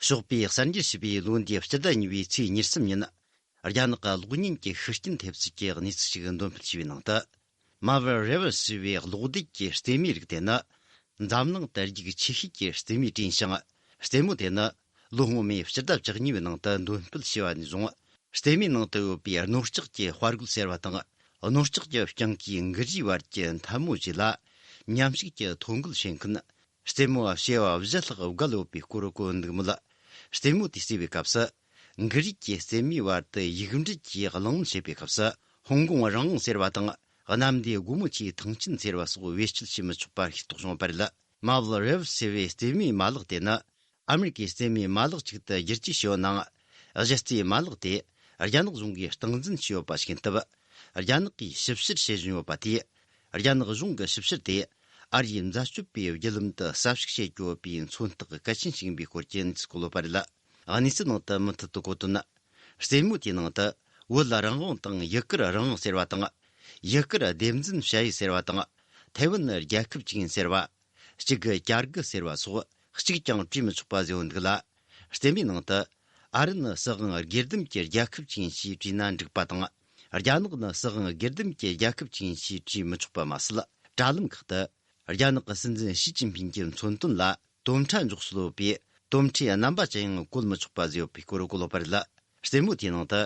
ཞོགས་པའི་གསར་འགྱུར་ཞེས་པའི་ལོ་འདིའི་སྤྱི་ཟླ་གཉིས་པའི་ཚེས་ཉེར་གསུམ་ཉིན། རྒྱ་ནག་གི་གློག་བརྙན་གྱི་ཤུགས་རྐྱེན་ཐེབས་ཚུལ་གྱི་གནས་ཚུལ་ཞིག་འདོན་སྤེལ་བྱས་པའི་ནང་དུ། Marvel Rivals ཞེས་པའི་གློག་རྡུལ་གྱི་རྩེད་མོའི་རིགས་དེ་ནི། འཛམ་གླིང་དུ་རྒྱུག་ཆེ་ཤོས་ཀྱི་རྩེད་མོའི་གྲས་ཡིན་ཞིང་། རྩེད་མོ་དེ་ནི་ལོ་སྔོན་མའི་སྤྱི་ཟླ་བཅུ་གཉིས་པའི་ནང་དུ་འདོན་སྤེལ་བྱས་པ་ནས་བཟུང་། རྩེད་མོའི་ནང་དུ་ཡོད་པའི་རྣོ་ལྕགས་ཀྱི་དཔའ་རྒོད་ཟེར་བ་དང་། རྣོ་ལྕགས་ཀྱི་རྐྱང་གིས་འགུལ་རིས་བར་གྱི་འཐབ་མོ་བཅས་ལ་མཉམ་ཞུགས་ཀྱི་ཐོ་འགོད་བྱེད་མཁན། རྩེད་མོ་བྱེ་བ་བཞི་ལྷག་བརྒལ་ཡོད་པའི་སྐོར་བཀོད་འདུག་མོད། རྩེད་མོ་དེ་རྩེ་བའི་སྐབས་སུ། འགུལ་རིས་ཀྱི་རྩེད་མོའི་བར་དུ་ཡིག་འབྲུ་གྱིས་གླེང་མོལ་བྱེད་པའི་སྐབས་སུ། ཧོང་ཀོང་རང་དབང་ཟེར་བ་དང་། གནམ་བདེ་སྒོ་མོ་ཆེའི་ཐང་ཆེན་ཟེར་བ་སོགས་བེད་སྤྱོད་བྱེད་མི་ཆོག་པ་ཤེས་རྟོགས་བྱུང་བ་རེད། Marvel Rivals ཟེར་བའི་རྩེད་མོའི་མ་ལག་དེ་ནི། ཨ་མེ་རི་ཀའི་རྩེད་མོའི་མ་ལག་ཅིག་ཏུ་བསྒྱུར་བཅོས་བྱས་ཡོད་ནའང་། གཞི་རྩའི་མ་ལག་དེ་རྒྱ་ནག་གཞུང་གིས་སྟངས་འཛིན་བྱས་ཡོད་པ་ཞིག་ཡིན་སྟབས། རྒྱ་ནག་གིས་ཞིབ་བཤེར་བྱེད་བཞིན་ཡོད་པ་དེས། རྒྱ་ནག་གཞུང་གི་ཞིབ་བཤེར་དེ་ཨ་རིའི་འཛད་སྤྱོད་པའི་བརྒྱུད་ལམ་དུ་གསལ་བཤིག་བྱེད་རྒྱུ་ཡོད་པའི་མཚོན་རྟགས་གལ་ཆེན་ཞིག་ཡིན་པའི་སྐོར་གྱི་གནས་ཚུལ་བཀོད་ཡོད་པ་རེད། གནས་ཚུལ་ནང་དུ་མུ་མཐུད་དུ་བཀོད་དོན། རྩེད་མོ་དེའི་ནང་དུ་བོད་རང་དབང་དང་ཡུ་གུར་རང་དབང་ཟེར་བ་དང་། ཡུ་གུར་སྡེ་འཛིན་ཞ་ཡི་ཟེར་བ་དང་། ཐའེ་ཝན་ནི་རྒྱལ་ཁབ་ཅིག་ཡིན་ཟེར་བ། གཅིག་གི་བསྐྱར་དགུ་ཟེར་བ་སོགས་གཅིག་ཀྱང་བྲིས་མི་ཆོག་པ་བཟོས་ཡོད་འདུག་ལ། རྩེད་མོའི་ནང་དུ། ཨ་རི་ནི་སྲིད་དབང་སྒེར་སྡེམ་གྱི་རྒྱལ་ཁབ་ཅིག་ཡིན་ཞེས་བྲིས་ན་འགྲིག་པ་དང་། རྒྱ་ནག་ནི་སྲིད་དབང་སྒེར་སྡེམ་གྱི་རྒྱལ་ཁབ་ཅིག་ཡིན་ཞེས་བྲིས་མི་ཆོག་པ་མ་ཟད། དྲ་ལམ་ཁག་ཏུ། རྒྱ་ནག་གི་སྲིད་འཛིན་ཞི་ཅིན་ཕིང་གི་མཚོན་དོན་ལ་དོམ་ཁྲ་འཇོག་སྲོལ་ཡོད་པས། དོམ་ཁྲའི་རྣམ་པ་ཅན་ཡང་བཀོལ་མི་ཆོག་པ་བཟོས་ཡོད་པའི་སྐོར་བཀོད་ཡོད་པ་རེད། རྩེད་མོ་དེའི་ནང་དུ།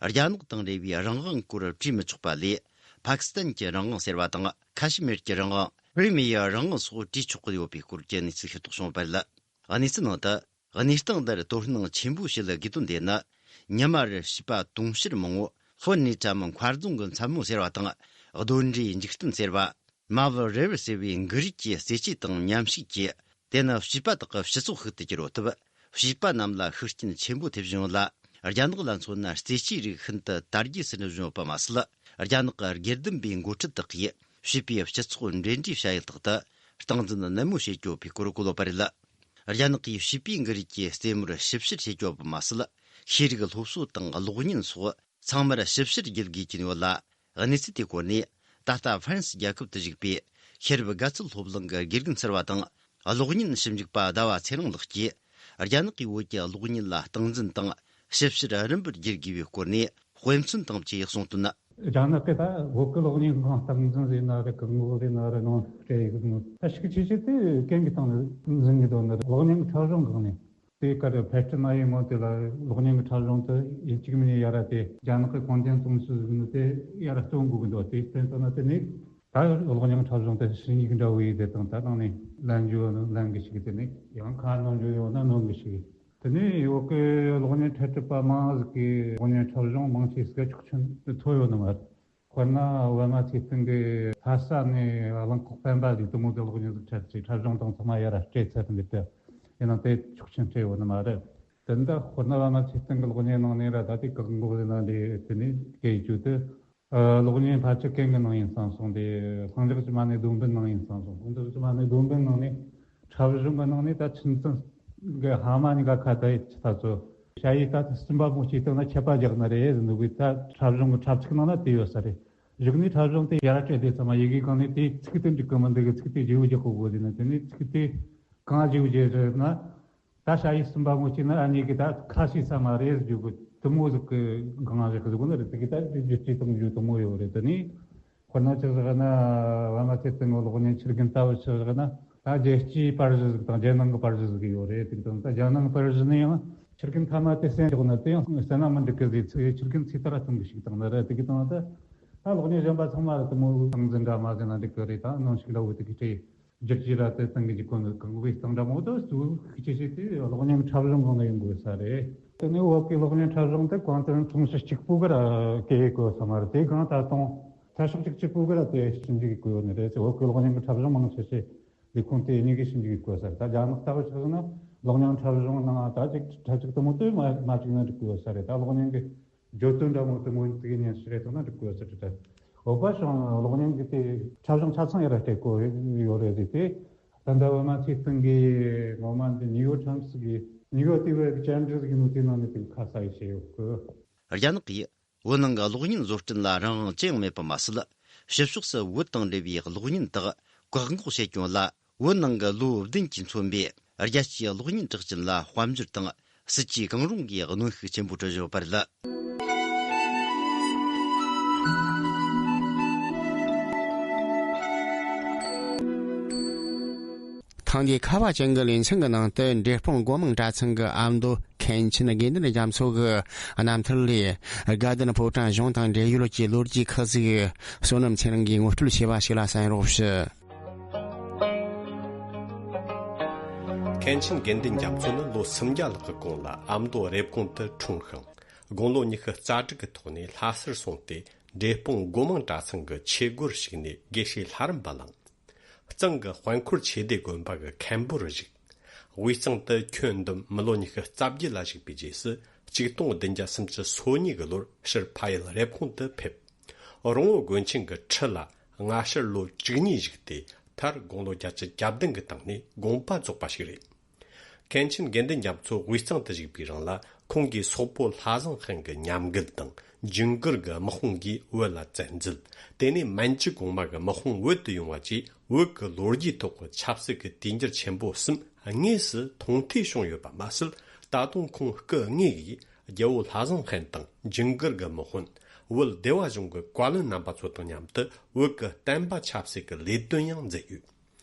རྒྱ་ནག་དང་འབྲེལ་བའི་རང་དབང་སྐོར་བྲིས་མི་ཆོག་པ་ལས། ཕ་ཀི་སི་ཐན་གྱི་རང་དབང་ཟེར་བ་དང་། ཁ་ཤི་མིར་གྱི་རང་དབང་། ཁི་རི་མི་ཡའི་རང་དབང་སོགས་བྲིས་ཆོག་གི་ཡོད་པའི་སྐོར་གྱི་གནས་ཚུལ་ཤེས་རྟོགས་བྱུང་བ་རེད། གནས་ཚུལ་ནང་དུ། གནས་སྟངས་འདིར་དོ་སྣང་ཆེན་པོ་བྱེད་དགོས་དོན་དེ་ནི། ཉི་མ་རེར་བྱིས་པ་དུང་ཕྱུར་མང་བོ། ཧྥོན་ནི་ཀྲམ་མཁར་རྫོང་གི་མཚན་མོ་ཟེར་བ་དང་། གདོན་འདྲེའི་འཇིག་རྟེན་ཟེར་བ། Marvel Rivals ཟེར་བའི་འགུལ་རིས་ཀྱི་རྩེད་ཆས་དང་མཉམ་ཞུགས་ཀྱིས། དེ་ནི་བྱིས་པ་དག་གི་སྤྱི་ཚོགས་ཤིག་ཏུ་གྱུར་ཡོད་སྟབས། བྱིས་པ་རྣམས་ལ་ཤུགས་རྐྱེན་ཆེན་པོ་ཐེབས་བཞིན་ཡོད་ལ། རྒྱ་ནག་ལ་མཚོན་ན་རྩེད་ཆས་རིགས་ཤིན་ཏུ་དར་རྒྱས་སུ་འགྲོ་བཞིན་ཡོད་པ་མ་ཟད། རྒྱ་ནག་གི་སྒེར་སྡེམ་པའི་འགོ་ཁྲིད་དག་གིས་བྱིས་པའི་སྤྱི་ཚོགས་འབྲེལ་འདྲིས་བྱ་ཡུལ་དག་ཏུ་སྟངས་འཛིན་ནན་མོ་བྱེད་རྒྱུ་ཡོད་པའི་སྐོར་བཀོད་ཡོད་པ་རེད། རྒྱ་ནག་གིས་བྱིས་པའི་འགུལ་རིས་ཀྱི་རྩེད་མོར་ཞིབ་བཤེར་བྱེད་རྒྱུ་ཡོད་པ་མ་ཟད། ཤེས་རིག་སློབ་གསོ་དང་གློག་བརྙན་སོགས། ཚང་མར་ཞིབ་བཤེར་བརྒྱུད་དགོས་ཀྱིན་ཡོད་ལ། གནས་ཚུལ་དེའི་སྐོར་ནས། ད་ལྟ་ཧྥ་རན་སི་རྒྱལ་ཁབ་ཏུ་བཞུགས་པའི་ཤེས་རབ་དགའ་ཚལ་སློབ་གླིང་གི་དགེ་རྒན་ཟུར་པ་དང་། གློག་བརྙན་ཞིབ་འཇུག་པ་ཟླ་བ་ཚེ་རིང་ལགས་ཀྱིས། རྒྱ་ནག་གིས་བོད་ཀྱི་གློག་བརྙན་ལ་སྟངས་འཛིན་དང་། ཞིབ་བཤེར་རིམ་པར་བསྒྱུར་དགོས་པའི་སྐོར་ནས་དཔེ་མཚོན་དང་བཅས་གསུངས་དོན། རྒྱ་ནག་གིས་ད་བོད་ཀྱི་གློག་བརྙན་གང་སྟངས་འཛིན་ཟིན་ན་རེད། གང་འགོག་ཟིན་ན་རེད། ནང་སྤྲད་ཡོད་ནོ། ད་ཤུགས་ཆེ་ཆེ་དེ་གན་གྱི་སྟེང་འཛིན་གྱི་འདུག་ནི་རེད། གློག་བརྙན་གྱི་འཁྲབ་གཞུང་སྒང་ནས། དེའི་ཁར་ཕལ་ཆེར་ན་ཡིན་ངོ་དེ་ལ་གློག་བརྙན་གྱི་འཁྲབ་གཞུང་དུ་ཡིན་གཅིག་མིན་ཡར་ར་དེ་རྒྱ་ནག་གི་གོང་ཅན་ཙུང་སུ་ཟིག་ནི་དེ་ཡར་ར་སྟོན་དགོས་ཀྱི་འདུག་དེའི་སྟེང་དུ་ན་དེ་ནི་ད་གློག་བརྙན་འཁྲབ་གཞུང་དེ་ཧྲིན་ཡིག་འདྲ་བོ་ཡིན། དེ་དང་ད་ནང་ནས་ལན་རྒྱུ་ལན་གྱི་ཞིག་དེ་ནི་ཡང་ཁ་ནོན་རྒྱུ་ཡོད་ན་ནོན་གྱི་ཞིག་དེ་ནི་འོག་གི་གློག་བརྙན་འཁྲབ་ཁྲིད་པ་མང་ཟིག་གིས་གློག་བརྙན་འཁྲབ་གཞུང་མང་ཆེ་ཟིག་ཆོག་མཆན་དེ་ཐོབ་ཡོད་ནི་མ་རེད། དཔེར་ན་པད་མ་ཚེ་བརྟན་གྱི་ལྷ་ས་ནས་རླངས་འཁོར་སྤེན་པ་ཟིག་དེ་མོ་གི་གློག་བརྙན་ཟིག་འཁྲབ་ཚེ་འཁྲབ་གཞུང་དང་ཚང་མ་ཡར་ར་སྤྲད་ཚར་འདུག་དེ་ཡིན་ནའང་དེ་ཆོག་མཆན་སྤྲད་ཡོད་ནི་མ་རེད། དེ་འདྲ་དཔེར་ན་པད་མ་ཚེ་བརྟན་གྱི་གློག་བརྙན་ནང་ནས་ར་ད་དེ་བཀག་འགོག་ཟེར་ན་འདི་དེ་ནས་སྐད་ཡིག་བཅུག་དུས། གློག་བརྙན་ཕལ་ཆེར་གན་གྱི་ནང་ཡིན་བསམ་སོང་། དེ་ལྷིང་འཇགས་ཀྱི་མ་ཎི་སྡོམ་པའི་ནང་ཡིན་བསམ་སོང་། ལྷིང་འཇགས་ཀྱི་མ་ཎི་སྡོམ་པའི་ནང་ནས་འཁྲབ་གཞུང་གི་ནང་ནས་ད་ཆུ་མཚོན་གྱི་ཧ་མ་གཉིས་ཀ་ཁ་ད་ཡི་ཆི་ད་ཚོ། ཞ་ཡི་ད་སུན་པ་མོ་སྐྱེས་སྟངས་ན་ཆད་པ་རྒྱག་ནི་རེད་ཟེར་འདུག་གི། ད་འཁྲབ་གཞུང་གི་འཁྲབ་ཚིག་ནང་ན་དེ་ཡོད་ས་རེད། གཞུག་ནས་འཁྲབ་གཞུང་དེ་ཡར་སྤྲད་དུས་ཙམ་པ་ཡི་གེ་གང་ནས་དེའི་ཚིག་དེ་འགྲིག་གི་མི་འདུག་གི། ཚིག་དེ་བརྗེ་བོ་རྒྱག་དགོས་དགོས་ཟེར་ན། དེ་ནས་ཚིག་དེ་གང་བརྗེ་བོ་བརྗེ་རེད་ན། ད་ཞ་ཡི་སུན་པ་མོ་སྐྱེས་ན་ཨ་མྱེས་ཀྱི་ད་ཁ་ཤས་ས་མ་རེད་ཟེར་རྒྱུ་གི་དེ་མོ་ཟིག་གི་གང་རེད་གི་ཟིག་གོ་ནི་རེད། དེ་གི་ད་བརྗོད་བྱའི་སྟེང་བརྗོད་དེ་མོ་ཡོད་རེད། དེ་ནས་དཔེར་ན་ཆི་ཟེར་ན་པད་མ་ཚེ་བརྟན་གྱི་གློག་བརྙན་ཕྱིར་རྒན་ལྟ་བུ་ཆི་ཟེར་ན། ད་རྒྱལ་སྤྱིའི་པར་གཞི་ཟིག་དང་རྒྱལ་ནང་གི་པར་གཞི་ཟིག་ཡོད་རེད། དེ་གི་དང་ད་རྒྱལ་ནང་གི་པར་གཞི་ནས་ཡང་ཕྱིར་རྒན་ཐ་མ་དེ་གསན་ཆོག་ན་དེ་ཡང་གསན་ན་མི་འགྲིག་གི་ཟེར། ཚེ་ཕྱིར་རྒན་ཚེ་ལྟར་གཏོང་གི་ཞིག་དང་ནི་རེད། དེ་གི་དང་ད་ད་གློག་བརྙན་གཞན་པ་ཚང་མ་རེད། དེ་མོ་སྟངས་འཛིན་འདྲ་མ་ཟེར་ན་འགྲིག་གི་རེད། ད་ནང་ཞིག་འདྲ་བོ་དེ་གི་སྤྲད། བསྒྱུར་བཅོས་ར་དེ་གཏོང་གི་འཇུག་གོ་ནི་གང་བའི་སྟངས་འདྲ་མོ་དེ་གཙོ་བོ་ཤུགས་ཆེ་ཤོས་དེ་གློག་བརྙན་འཁྲབ་གཞུང་སྒང་ལ་ཡོང་དགོས་ས་རེད། དེ་ནས་བོད་ཀྱི་གློག་བརྙན་འཁྲབ་གཞུང་དེ་གོང་དུ་ཙུང་སུ་གཅིག་པུ་གི་ར་སྐད་ཡིག་གོ་ས་མ་རེད། དེ་གང་ད་དུང་ ཁ་ཕྱོགས་གཅིག་གཅིག་པུ་གི་ར་དེ་ཞིབ་འཇུག་གི་དགོས་ནི་རེད་ཟེར། བོད་ཀྱི་གློག་བརྙན་གྱི་འཁྲབ་གཞུང་མང་ཆེ་ཤོས་ལས་ཁུངས་དེ་གཉིས་ཀྱིས་ཞིབ་འཇུག་གི་དགོས་ས་རེད། ད་རྒྱ་ནག་ལྟ་བུ་ཆ་བཞག་ན་གློག་བརྙན་འཁྲབ་གཞུང་ནང་ད་ཅིག་འཁྲབ་ཅིག་དུ་མོ་དུ་མ་མ་ཅིག་ན་འགྲིག་དགོས་ས་རེད། ད་གློག་བརྙན་གྱི་བརྗོད་དོན་འདྲ་མོ་དུ་མོ་དེ་གི་ཉན་ཤེས་རེད་དོ་ན་འགྲིག་དགོས་ས་རེད། ད་འོ་པ་ཤོང་གློག་བརྙན་གྱི་དེ་འཁྲབ་གཞུང་ཆ་ཚང་ཡར་སྤྲད་དགོས་ཡོད་རེད་ཟེར་ཏེ། ད་ལྟ་བ་མ་ཚེ་སྟེང་གི་ངོ་མ་འདི་ནིའུ་ཡོག་ཊའིམ་སི་གི་ནིའུ་ཡོག་ཏི་བའི་ཅན་ཌལ་གི་ནུ་དེ་ནང་ནས་དེ་ཁ་གསལ་བྱས་ཡོད་གི། རྒྱ་ནག་གིས་བོད་ནང་གི་གློག་བརྙན་བཟོ་སྐྲུན་ལ་རང་དབང་ཅི་ཡང་མེད་པ་མ་ཟད། ཕྱི་ཕྱོགས་སུ་བོད་དང་འབྲེལ་བའི་གློག་བརྙན་དག་བཀག་འགོག་བྱེད་སྐྱོང་ལ། བོད་ནང་གི་ལོ་བདུན་གྱིས་མཚོན་པའི་རྒྱལ་སྤྱིའི་གློག་བརྙན་གྲགས་ཅན་ལ་དཔལ་འབྱོར་དང་སྲིད་ཇུས་གང་རུང་གི་གནོན་ཤུགས་ཆེན་པོ་སྤྲོད་བཞིན་ཡོད་པ་རེད། ཐེངས་འདིའི་ཁ་བ་ཅན་གྱི་ལེ་ཚན་གྱི་ནང་དུ། འབྲས་སྤུངས་སྒོ་མང་གྲྭ་ཚང་གི་ཨ་མདོ་མཁན་ཆེན་དགེ་འདུན་རྒྱ་མཚོ་གི་རྣམ་ཐར་ལས། དགའ་ལྡན་ཕོ་བྲང་གཞུང་དང་འབྲེལ་ཡོད་ཀྱི་ལོ་རྒྱུས་ཁག་ཅིག་བསོད་ནམས་ཚེ་རིང་གིས་ངོ་སྤྲོད་བྱས་པ་ཞིག་ལ་གསན་རོགས་ཞུ། མཁན་ཆེན་དགེ་འདུན་རྒྱ་མཚོ་ནི་ལོ་སུམ་བརྒྱ་ལྷག་གི་གོང་ལ་ཨ་མདོ་རེབ་གོང་དུ་འཁྲུངས་ཤིང་། དགུང་ལོ་ཉི་ཤུ་རྩ་དྲུག་གི་ཐོག་ནས་ལྷ་སར་སོང་སྟེ། འབྲས་སྤུངས་སྒོ་མང་གྲྭ་ཚང་གི་ཆོས་སྒོར་ཞུགས་ནས་དགེ་བཤེས་ལྷ་རམས་པ་བླངས། གཙང་གི་དཔལ་འཁོར་ཆོས་སྡེ་དགོན་པ་གི་མཁན་པོར་བཞུགས། དབུས་གཙང་དུ་ཁྱོན་བསྡོམས་མི་ལོ་ཉི་ཤུ་རྩ་བརྒྱད་ལ་བཞུགས་པའི་རྗེས་སུ། ཆིག་སྟོང་བདུན་བརྒྱ་སུམ་ཅུ་སོ་གཉིས་གི་ལོར་ཕྱིར་ཕ་ཡུལ་རེབ་གོང་དུ་ཕེབས། རོང་བོ་དགོན་ཆེན་གྱི་ཁྲི་ལ་སྔ་ཕྱིར་ལོ་བཅུ་གཉིས་བཞུགས་ཏེ། མཐར་དགུང་ལོ་བརྒྱད་ཅུ་གྱ་བདུན་གྱི་སྟེང་ནས་དགོངས་པ་རྫོགས་པ་ཞིག་རེད། མཁན་ཆེན་དགེ་འདུན་རྒྱ་མཚོ་དབུས་གཙང་དུ་བཞུགས་པའི་རིང་ལ། ཁོང་གིས་སོག་པོ་ལྷ་བཟང་ཧན་གྱི་ཉམས་རྒུད་དང་། ཇུན་གར་གྱི་དམག་དཔུང་གིས་བོད་ལ་བཙན་འཛུལ། དེ་ནས་མན་ཇུ་གོང་མ་གི་དམག་དཔུང་བོད་དུ་ཡོང་བ་བཅས། བོད་ཀྱི་ལོ་རྒྱུས་ཐོག་གི་ཆབ་སྲིད་ཀྱི་དུས་འགྱུར་ཆེན་པོ་གསུམ་དངོས་སུ་མཐོང་ཐོས་བྱུང་ཡོད་པ་མ་ཟད། ད་དུང་ཁོང་སྐུ་དངོས་ཀྱིས་རྒྱལ་བོ་ལྷ་བཟང་ཧན་དང་ཇུན་གར་གྱི་དམག་དཔོན། བོད་སྡེ་བ་གཞུང་གི་བཀའ་བློན་རྣམ་པ་ཚོ་དང་མཉམ་དུ་བོད་ཀྱི་བསྟན་པ་ཆབ་སྲིད་ཀྱི་ལས་དོན་ཡང་མཛད་ཡོད།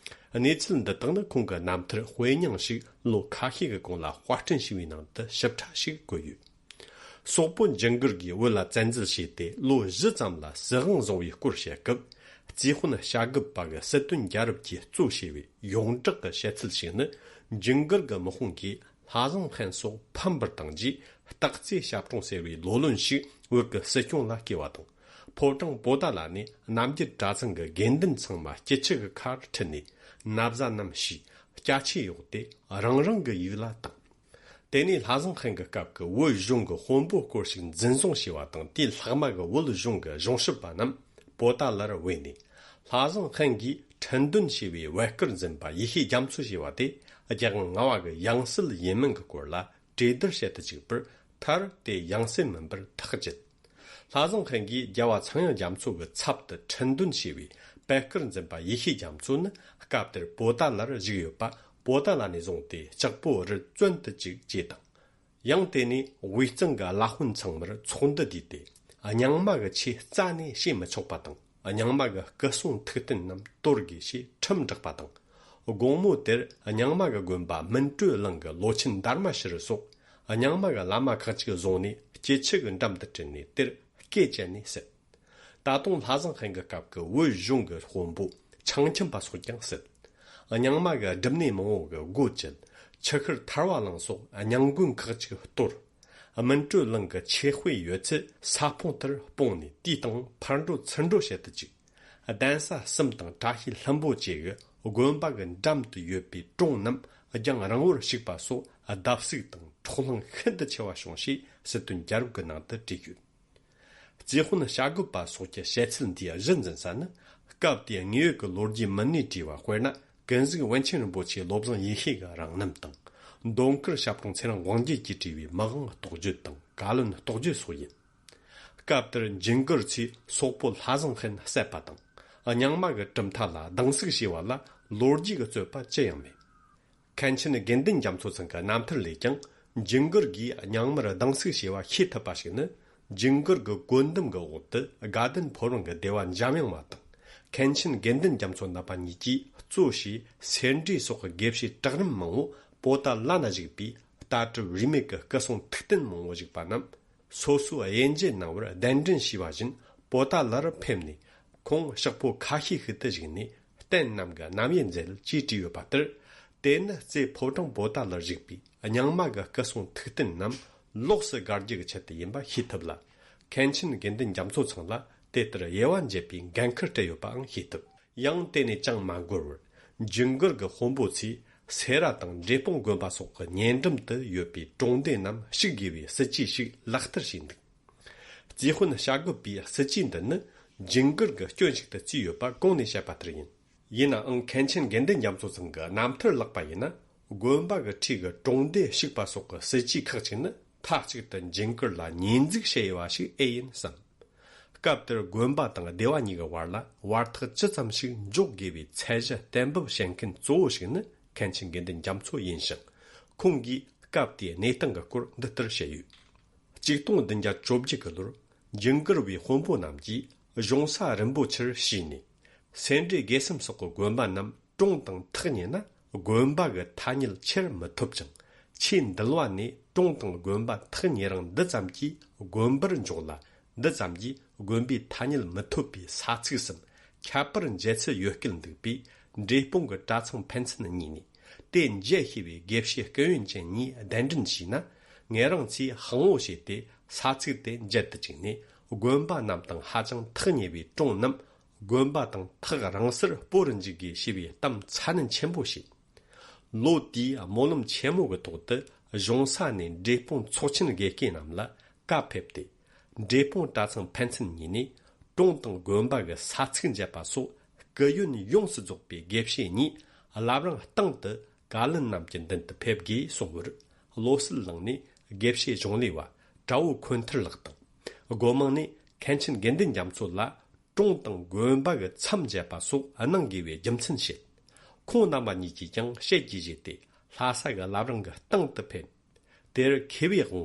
གནས་ཚུལ་འདི་དག་ནི་ཁོང་གི་རྣམ་ཐར་དཔེ་རྙིང་ཞིག་ལོ་ཁ་ཤས་ཀྱི་གོང་ལ་དཔར་སྐྲུན་བྱས་པའི་ནང་དུ་ཞིབ་ཕྲ་ཞིག་བཀོད་ཡོད། སོག་པོ་ཇུན་གར་གྱིས་བོད་ལ་བཙན་འཛུལ་བྱས་ཏེ་ལོ་བཞི་ཙམ་ལ་སྲིད་དབང་བཟུང་བའི་སྐོར་བཤད་སྐབས། རྩིས་དཔོན་བྱ་རྒོད་པ་གི་སྲིད་དོན་རྒྱལ་རབས་ཀྱིས་གཙོ་བྱས་པའི་ཡོངས་གྲགས་ཀྱི་བཤད་ཚུལ་ཞིག་ནི། ཇུན་གར་གྱི་དམག་དཔུང་གིས་ལྷ་བཟང་ཧན་སོགས་ཕམ་པར་བཏང་རྗེས། སྟག་རྩེ་ཞབས་དྲུང་ཟེར་བའི་ལོ་ལོན་ཞིག་བོད་ཀྱི་སྲིད་སྐྱོང་ལ་བསྐོས་པ་དང་། ཕོ་བྲང་པོ་ཏཱ་ལ་ནས་རྣམ་རྒྱལ་གྲྭ་ཚང་གི་དགེ་འདུན་ཚང་མ་སྐྱིད་ཆུ་གི་ཁར་ཁྲིད་ནས། ན་བཟའ་རྣམས་ཕྱིས། སྐྱ་ཆས་གཡོགས་ཏེ་རང་རང་གི་ཡུལ་ལ་བཏང་། དེ་ནས་ལྷ་བཟང་ཧན་གྱི་སྐབས་ཀྱི་བོད་གཞུང་གི་དཔོན་པོ་སྐོར་ཞིག་འཛིན་བཟུང་བྱས་པ་དང་། དེའི་ལྷག་མ་གི་བོད་གཞུང་གི་གཞུང་ཞབས་པ་རྣམས་པོ་ཏཱ་ལར་བོས་ནས། ལྷ་བཟང་ཧན་གྱིས་ཁྲིན་ཏུན་ཞེས་པའི་བེ་དཀར་འཛིན་པ་ཡེ་ཤེས་རྒྱ་མཚོ་ཞེས་པ་དེ། རྒྱལ་དབང་ལྔ་པ་གི་ཡང་སྲིད་ཡིན་མིན་གྱི་སྐོར་ལ་གྲོས་བསྡུར་བྱེད་དུ་བཅུག་པར། མཐར་དེ་ཡང་སྲིད་མིན་པར་ཐག་བཅད། ལྷ་བཟང་ཧན་གྱིས་རྒྱལ་བ་ཚངས་དབྱངས་རྒྱ་མཚོ་གི་ཚབ་ཏུ་ཁྲིན་ཏུན་ཞེས་པའི་བེ་དཀར་འཛིན་པ་ཡེ་ཤེས་རྒྱ་མཚོ་ནི། སྐབས་དེར་པོ་ཏཱ་ལར་བཞུགས་ཡོད་པ། པོ་ཏཱ་ལ་ནས་བཟུང་སྟེ་ལྕགས་པོ་རི་བཙོན་དུ་བཅུག་ཅེས་དང་། ཡང་དེ་ནས་དབུས་གཙང་གི་བླ་དཔོན་ཚང་མར་ཚོགས་འདུ་བསྡུས་ཏེ། རྙིང་མ་གི་ཆོས་རྩ་ནས་བྱེད་མི་ཆོག་པ་དང་། རྙིང་མ་གི་སྐུ་སྲུང་ཐུགས་རྟེན་རྣམས་གཏོར་དགོས་ཞེས་ཁྲིམས་བསྒྲགས་པ་དང་། དགོང་མོ་དེར་རྙིང་མ་གི་དགོན་པ་སྨིན་གྲོལ་གླིང་གི་ལོ་ཆེན་དར་མ་ཤི་རི་སོགས། རྙིང་མ་གི་བླ་མ་ཁག་ཅིག་བཟུང་ནས་སྐྱིད་ཆུ་གི་འགྲམ་དུ་ཁྲིད་ནས་དེར་སྐེ་བཅད་ནས་བསད། ད་དུང་ལྷ་བཟང་ཧན་གྱི་སྐབས་ཀྱི་བོད་གཞུང་གི་དཔོན་པོ་ཆང་ཁྱིམ་པ་སོགས་ཀྱང་བསད། རྙིང་མ་གི་སྒྲུབ་གནས་མང་བོ་གི་སྒོ་བཅད། ཆུ་ཤུར་ཐར་བ་གླིང་སོགས་རྙིང་དགོན་ཁག་ཅིག་གཏོར། སྨིན་གྲོལ་གླིང་གི་ཆོས་དཔེ་ཡོད་ཚད་ས་སྤུངས་ལྟར་སྤུངས་ནས། དེའི་སྟེང་ཕར་འགྲོ་ཚུར་འགྲོ་བྱེད་དུ་བཅུག། གདན་ས་གསུམ་དང་བཀྲ་ཤིས་ལྷུན་པོ་བཅས་ཀྱི་དགོན་པ་གི་འགྲམ་དུ་ཡོད་པའི་གྲོང་རྣམས་རྒྱང་རིང་བོར་བཤིག་པ་སོགས། བརྡབ་གསིག་དང་འཕྲོག་ལྷིང་ཤིན་ཏུ་ཆེ་བ་བྱུང་ཞེས་སྲིད་དོན་རྒྱལ་རབས་ཀྱི་ནང་དུ་བྲིས་ཡོད། རྩིས་དཔོན་བྱ་རྒོད་པ་སོགས་ཀྱི་བཤད་ཚུལ་འདིའི་གཞི་འཛིན་ས་ནི། སྐབས་དེའི་དངོས་ཡོད་ཀྱི་ལོ་རྒྱུས་མི་སྣས་བྲིས་པ་དཔེར་ན། ཀུན་གཟིགས་པཎ་ཆེན་རིན་པོ་ཆེ་བློ་བཟང་ཡེ་ཤེས་ཀྱི་རང་རྣམ་དང་། མདོ་མཁར་ཞབས་དྲུང་ཚེ་རིང་དབང་རྒྱལ་གྱིས་བྲིས་པའི་མི་དབང་རྟོགས་བརྗོད་དང་བཀའ་བློན་རྟོགས་བརྗོད་སོགས་ཡིན། སྐབས་དེར་འཇིང་གུར་ཚོས་སོག་པོ་ལྷ་བཟང་ཧན་བསད་པ་དང་། རྙིང་མ་གི་གྲུབ་མཐའ་ལ་སྡང་ཟུག་བྱས་པ་ལ་ལོ་རྒྱུས་ཀྱི་རྩོད་པ་ཅི་ཡང་མེད། མཁན་ཆེན་དགེ་འདུན་རྒྱ་མཚོ་ཚང་གི་རྣམ་ཐར་ལས་ཀྱང་། འཇིང་གུར་གྱིས་རྙིང་མར་སྡང་ཟུག་བྱས་པ་ཤེས་ཐུབ་པ་ཞིག་ནི། འཇིང་གུར་གྱི་བཀོད་འདོམས་ཀྱི་འོག་ཏུ་དགའ་ལྡན་ཕོ་བྲང་གི་སྡེ་བ་འཇམ་དབྱངས་མ་དང་། མཁན་ཆེན་དགེ་འདུན་རྒྱ་མཚོ་རྣམ་པ་གཉིས་ཀྱིས་གཙོ་བྱས་སེ་འབྲས་སོགས་ཀྱི་དགེ་བཤེས་གྲལ་རིམ་མང་བོ་པོ་ཏཱ་ལ་ན་བཞུགས་པའི་ལྟ་གྲུབ་རིས་མེད་ཀྱི་སྐུ་སྲུང་ཐུགས་རྟེན་མང་བོ་བཞུགས་པ་རྣམས། སོ་སོའི་དབྱེ་འབྱེད་གནང་བར་གདན་འདྲེན་ཞུས་པ་བཞིན་པོ་ཏཱ་ལར་ཕེབས་ནས། ཁོང་ཕྱག་པོ་ཁ་ཤས་ཤིག་ཏུ་བཞུགས་ནས་རྟེན་རྣམས་ཀྱི་རྣམ་དབྱེ་མཛད་ཅེས་བྲིས་ཡོད་པ་ལྟར། དེ་ནི་རྩེ་ཕོ་བྲང་པོ་ཏཱ་ལར་བཞུགས་པའི་རྙིང་མ་གི་སྐུ་སྲུང་ཐུགས་རྟེན་རྣམས་ལོགས་སུ་དགར་རྒྱུ་གི་ཆེད་དུ་ཡིན་པ་ཤེས་ཐུབ་ལ། མཁན་ཆེན་དགེ་འདུན་རྒྱ་མཚོ་ཚང་ལ་ དེ་ལྟར་དབྱེ་བ་འབྱེད་པའི་འགན་ཁུར་སྤྲད་ཡོད་པའང་ཤེས་ཐུབ། ཡང་དེ་ནས་ཅང་མ་འགོར་བར། ཇིང་གུར་གྱི་དཔོན་པོ་ཚོས་སེ་ར་དང་འབྲས་སྤུངས་དགོན་པ་སོགས་ཀྱི་ཉེ་འགྲམ་དུ་ཡོད་པའི་གྲོང་སྡེ་རྣམས་བཤིག་དགོས་པའི་སྲིད་ཇུས་ཤིག་ལག་བསྟར་བྱས་འདུག། རྩིས་དཔོན་བྱ་རྒོད་པའི་སྲིད་ཇུས་འདི་ནི་ཇིང་གུར་གྱི་སྐྱོན་ཞིག་ཏུ་བརྩིས་ཡོད་པ་གོང་ནས་བཤད་པ་ལྟར་ཡིན། ཡིན་ནའང་མཁན་ཆེན་དགེ་འདུན་རྒྱ་མཚོ་ཚང་གི་རྣམ་ཐར་ལག་པ་ཡིན་ན། དགོན་པ་གི་འཁྲིས་ཀྱི་གྲོང་སྡེ་བཤིག་པ་སོགས་ཀྱི་སྲིད་ཇུས་ཁག་ཅིག་ནི་མཐའ་གཅིག་ཏུ་ཇིང་གུར་ལ་ཉེས་འཛུགས་བྱས་ཡོད་པ་ཞིག་ཨེ་ཡིན་བསམ། སྐབས་དེར་དགོན་པ་དང་སྡེ་བ་གཉིས་ཀྱི་བར་ལ་བར་ཐག་ཅི་ཙམ་ཞིག་འཇོག་དགོས་པའི་ཚད་གཞི་གཏན་འབེབས་བྱེད་མཁན་གཙོ་བོ་ཞིག་ནི་མཁན་ཆེན་དགེ་འདུན་རྒྱ་མཚོ་ཡིན་ཞིང་། ཁོང་གིས་སྐབས་དེའི་གནས་སྟངས་ཀྱི་སྐོར་འདི་ལྟར་བཤད་ཡོད། ཆིག་སྟོང་བདུན་བརྒྱ་བཅོ་བརྒྱད་ཀྱི་ལོར་ཇིང་གུར་བའི་དཔོན་པོ་རྣམས་ཀྱིས་གཞུང་ས་རིན་པོ་ཆེར་ཞུས་ནས། སེ་འབྲས་དགེ་གསུམ་སོགས་ཀྱི་དགོན་པ་རྣམས་གྲོང་དང་ཐག་ཉེ་ན་དགོན་པ་གི་ཐ་སྙད་ཁྱེར་མི་ཐུབ་ཅིང་། ཆེས་འདུལ་བ་ནས་གྲོང་དང་དགོན་པ་ཐག་ཉེ་རིང་འདི་ཙམ་གྱིས་དགོན་པར་འཇོག་ལ། འདི་ཙམ་གྱིས་དགོན་པའི་ཐ་སྙད་མི་ཐོབ་པའི་ས་ཚིགས་སམ་ཁྱད་པར་འབྱེད་ཚུལ་ཡོད་སྐད་འདུག་པས། འབྲས་སྤུངས་ཀྱི་གྲྭ་ཚང་ཕན་ཚུན་གཉིས་ནས་དེ་འབྱེད་ཤེས་པའི་དགེ་བཤེས་སྐུ་ཡོན་ཅན་གཉིས་གདན་འདྲེན་བྱས་ན། ངེད་རང་ཚོས་དཔང་བོ་བྱས་ཏེ་ས་ཚིགས་དེ་འབྱེད་དུ་བཅུག་ནས། དགོན་པ་རྣམས་དང་ཧ་ཅང་ཐག་ཉེ་བའི་གྲོང་རྣམས་དགོན་པ་དང་ཐག་རིང་སར་སྤོ་རུ་འཇུག་དགོས་ཞེས་པའི་གཏམ་ཚ་ནན་ཆེན་པོ་བྱས། ལོ་དེའི་སྨོན་ལམ་ཆེན་མོ་གི་ཐོག་ཏུ་གཞུང་ས་ནས་འབྲས་སྤུངས་ཚོགས་ཆེན་དགེ་བསྐོས་རྣམས་ལ་བཀའ་ཕེབས་ཏེ། འབྲས་སྤུངས་གྲྭ་ཚང་ཕན་ཚུན་གཉིས་ནས་གྲོང་དང་དགོན་པ་གི་ས་ཚིགས་འབྱེད་པ་སོགས་སྐུ་ཡོན་ཡོངས་སུ་རྫོགས་པའི་དགེ་བཤེས་གཉིས་བླ་བྲང་སྟེང་དུ་བཀའ་བློན་རྣམས་ཀྱི་མདུན་དུ་ཕེབས་དགོས་གསུངས་པར། བློ་གསལ་གླིང་ནས་དགེ་བཤེས་གཞུང་ལས་པ་གྲྭ་བོ་འཁོན་ཐར་ལགས་དང་། སྒོ་མང་ནས་མཁན་ཆེན་དགེ་འདུན་རྒྱ་མཚོ་ལ་གྲོང་དང་དགོན་པ་གི་མཚམས་འབྱེད་པ་སོགས་གནང་དགོས་པའི་རྒྱུ་མཚན་བཤད། ཁོང་རྣམ་པ་གཉིས་ཀྱིས་ཀྱང་ཞལ་གྱིས་བཞེས་ཏེ་ལྷ་ས་གི་བླ་བྲང་གི་སྟེང་དུ་ཕེབས། དེར་མཁས་པའི་དབང་པོ་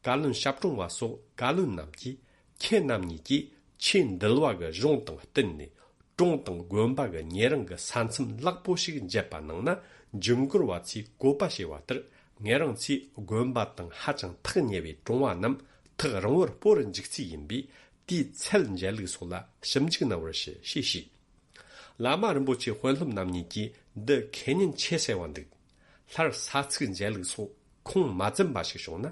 བཀའ་བློན་ཞབས་དྲུང་བ་སོགས་བཀའ་བློན་རྣམས་ཀྱིས་ཁྱེད་རྣམ་གཉིས་ཀྱིས་ཆེས་འདུལ་བ་གི་གཞུང་དང་བསྟུན་ནས་གྲོང་དང་དགོན་པ་གི་ཉེ་རིང་གི་ས་མཚམས་ལེགས་པོ་ཞིག་འབྱེད་པ་གནང་ན། ཇིང་གུར་བ་ཚོས་བཀོད་པ་བྱས་པ་ལྟར་ངེད་རང་ཚོས་དགོན་པ་དང་ཧ་ཅང་ཐག་ཉེ་བའི་གྲོང་བ་རྣམས་ཐག་རིང་བོར་སྤོ་རུ་འཇུག་རྩིས་ཡིན་པས། དེའི་ཚད་འཇལ་ལུགས་སོགས་ལ་ཞིབ་འཇུག་གནང་བར་ཞུ་ཞེས་ཞུས། བླ་མ་རིན་པོ་ཆེ་དཔོན་སློབ་རྣམ་གཉིས་ཀྱིས་འདི་ཁས་ཉན་ཆེ་གསལ་བ་འདུག། སླར་ས་ཚིགས་འཇལ་ལུགས་སོགས་ཁུངས་མ་འཛིན་པ་ཞིག་བྱུང་ན།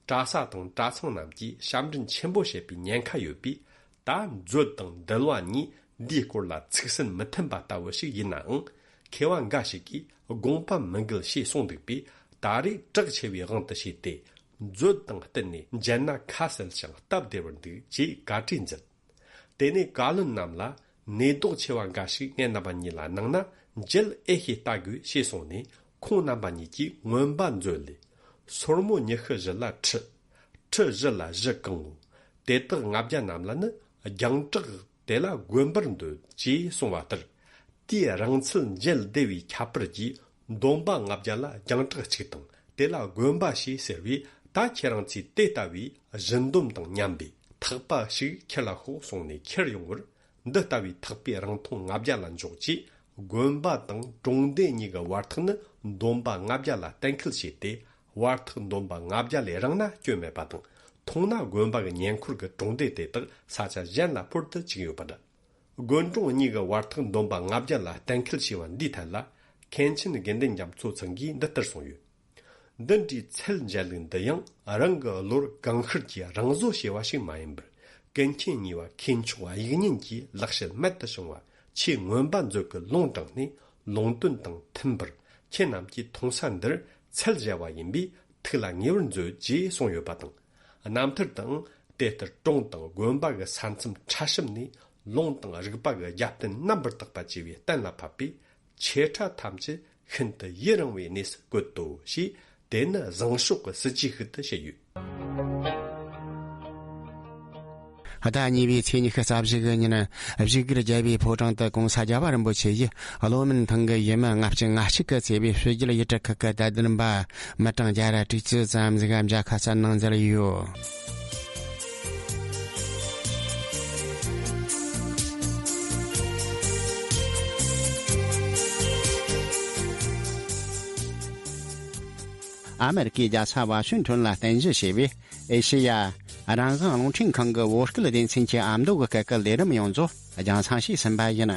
གྲྭ་ས་དང་གྲྭ་ཚང་རྣམས་ཀྱིས་ཞབས་འདྲེན་ཆེན་པོ་བྱེད་པའི་ཉེན་ཁ་ཡོད་པས། ད་མཛོད་དང་འདུལ་བ་གཉིས་འདིའི་སྐོར་ལ་ཚིག་སྲོལ་མི་མཐུན་པ་ལྟ་བུ་ཞིག་ཡིན་ནའང་། མཁས་པ་འགའ་ཞིག་གིས་དགོངས་པ་མི་འགལ་ཞེས་གསུངས་འདུག་པས། ད་རེས་གྲགས་ཆེ་བའི་དབང་དུ་བྱས་ཏེ། མཛོད་དང་བསྟུན་ནས་འཇལ་ན་ཁ་གསལ་ཞིང་སྟབས་བདེ་བར་འདུག་ཅེས་བཀའ་གྲོས་མཛད། དེ་ནས་བཀའ་བློན་རྣམས་ལ་ནུས་ལྡོག་ཆེ་བ་འགའ་ཞིག་ངེད་རྣམ་པ་གཉིས་ལ་གནང་ན་འཇལ་ཨེ་ཤེས་ལྟ་དགོས་ཞེས་གསུངས་ནས། ཁོང་རྣམ་པ་གཉིས་ཀྱིས་མངོན་པ་མཛོད་ལས། སོར་མོ་ཉི་ཤུ་བཞི་ལ་ཁྲི། ཁྲི་བཞི་ལ་གཞུ་གང་ངོ་། དེ་དག་ལྔ་བརྒྱ་རྣམས་ལ་ནི་རྒྱང་གྲགས་དེ་ལ་དགོན་པར་འདོད་ཅེས་གསུངས་པ་ལྟར། དེའི་རིང་ཚད་འཇལ་བདེ་བའི་ཁྱད་པར་གྱིས་འདོན་པ་ལྔ་བརྒྱ་ལ་རྒྱང་གྲགས་གཅིག་དང་དེ་ལ་དགོན་པ་ཞེས་ཟེར་བས། ད་ཁྱེད་རང་ཚོས་དེ་ལྟ་བུའི་གཞུ་འདོན་དང་མཉམ་པའི་ཐག་པ་ཞིག་ཁྱེར་ལ་ཤོག་གསུངས་ནས་ཁྱེར་ཡོང་བར། འདི་ལྟ་བུའི་ཐག་པའི་རིང་ཐུང་ལྔ་བརྒྱ་ལ་འཇོག་ཅེས་དགོན་པ་དང་གྲོང་སྡེ་གཉིས་ཀྱི་བར་ཐག་ནི་འདོན་པ་ལྔ་བརྒྱ་ལ་གཏན་འཁེལ་བྱས་ཏེ། བར་ཐག་འདོན་པ་ལྔ་བརྒྱ་ལས་རིང་ན་སྐྱོན་མེད་པ་དང་། ཐུང་ན་དགོན་པ་གི་ཉེ་འཁོར་གྱི་གྲོང་སྡེ་དེ་དག་ས་ཆ་གཞན་ལ་འཕུར་དུ་བཅུག་ཡོད་པ་འདྲ། དགོན་གྲོང་གཉིས་ཀྱི་བར་ཐག་འདོན་པ་ལྔ་བརྒྱ་ལ་གཏན་འཁེལ་བྱས་པ་འདིའི་ཐད་ལ། མཁན་ཆེན་དགེ་འདུན་རྒྱ་མཚོ་ཚང་གིས་འདི་ལྟར་གསུངས་ཡོད། འདི་འདྲའི་ཚད་འཇལ་ལུགས་འདི་ཡང་རང་གི་བློར་གང་ཤར་གྱིས་རང་བཟོ་བྱས་པ་ཞིག་མ་ཡིན་པར། ཀུན་མཁྱེན་གཉིས་པ་མཁས་མཆོག་དབྱིག་གཉེན་གྱིས་ལེགས་བཤད་རྨད་དུ་བྱུང་བ་ཆེས་མངོན་པ་མཛོད་ཀྱི་ལུང་དྲངས་ནས་ལུང་དོན་དང་མཐུན་པར། ཁྱེད་རྣམས་ཀྱིས་མཐོང་ས་འདིར་ཚད་འཇལ་བ་ཡིན་པས་ཐུགས་ལ་ངེས་པར་མཛོད་ཅེས་གསུངས་ཡོད་པ་དང་། རྣམ་ཐར་དུའང་དེ་ལྟར་གྲོང་དང་དགོན་པ་གི་ས་མཚམས་ཕྲ་ཞིབ་ནས་ལུང་དང་རིགས་པ་གི་རྒྱབ་རྟེན་རྣམ་པར་དག་པ་བཅས་པའི་གཏན་ལ་ཕབ་པས། ཆེ་ཕྲ་ཐམས་ཅད་ཤིན་ཏུ་ཡུན་རིང་བའི་གནས་སུ་བཀོད་དོ་ཞེས། དེ་ནི་བཟང་ཕྱོགས་ཀྱི་སྲིད་ཇུས་ཤིག་ཏུ་བཤད་ཡོད། ཟླ་གཉིས་པའི་ཚེས་ཉི་ཤུ་རྩ་བཞི་གི་ཉིན། བཞུགས་སྒར་རྒྱལ་བའི་ཕོ་བྲང་དུ་༸གོང་ས་རྒྱལ་བ་རིན་པོ་ཆེ་ཡིས་བློ་སྨོན་ཐང་གི་ཡུལ་མི་ལྔ་བཅུ་ང་གཅིག་གི་གཙོས་པའི་བོད་རྒྱལ་ཡུལ་གྲུ་ཁག་གི་དད་ལྡན་པ་མི་གྲངས་བརྒྱ་དྲུག་ཅུ་ཙམ་ཞིག་མཇལ་ཁ་བསྩལ་གནང་མཛད་ཡོད། ཨ་མེ་རི་ཀའི་རྒྱལ་ས་ཝ་ཤིང་ཊོན་ལ་རྟེན་གཞི་བྱས་པའི་ཨེ་ཤེ་ཡ་རང་དབང་རླུང་འཕྲིན་ཁང་གི་བོད་སྐད་སྡེ་ཚན་གྱི་ཨ་མདོ་གི་སྐད་ཀྱི་ལས་རིམ་ཡོངས་རྫོགས་རྒྱང་སྲིང་བྱས་ཟིན་པ་ཡིན།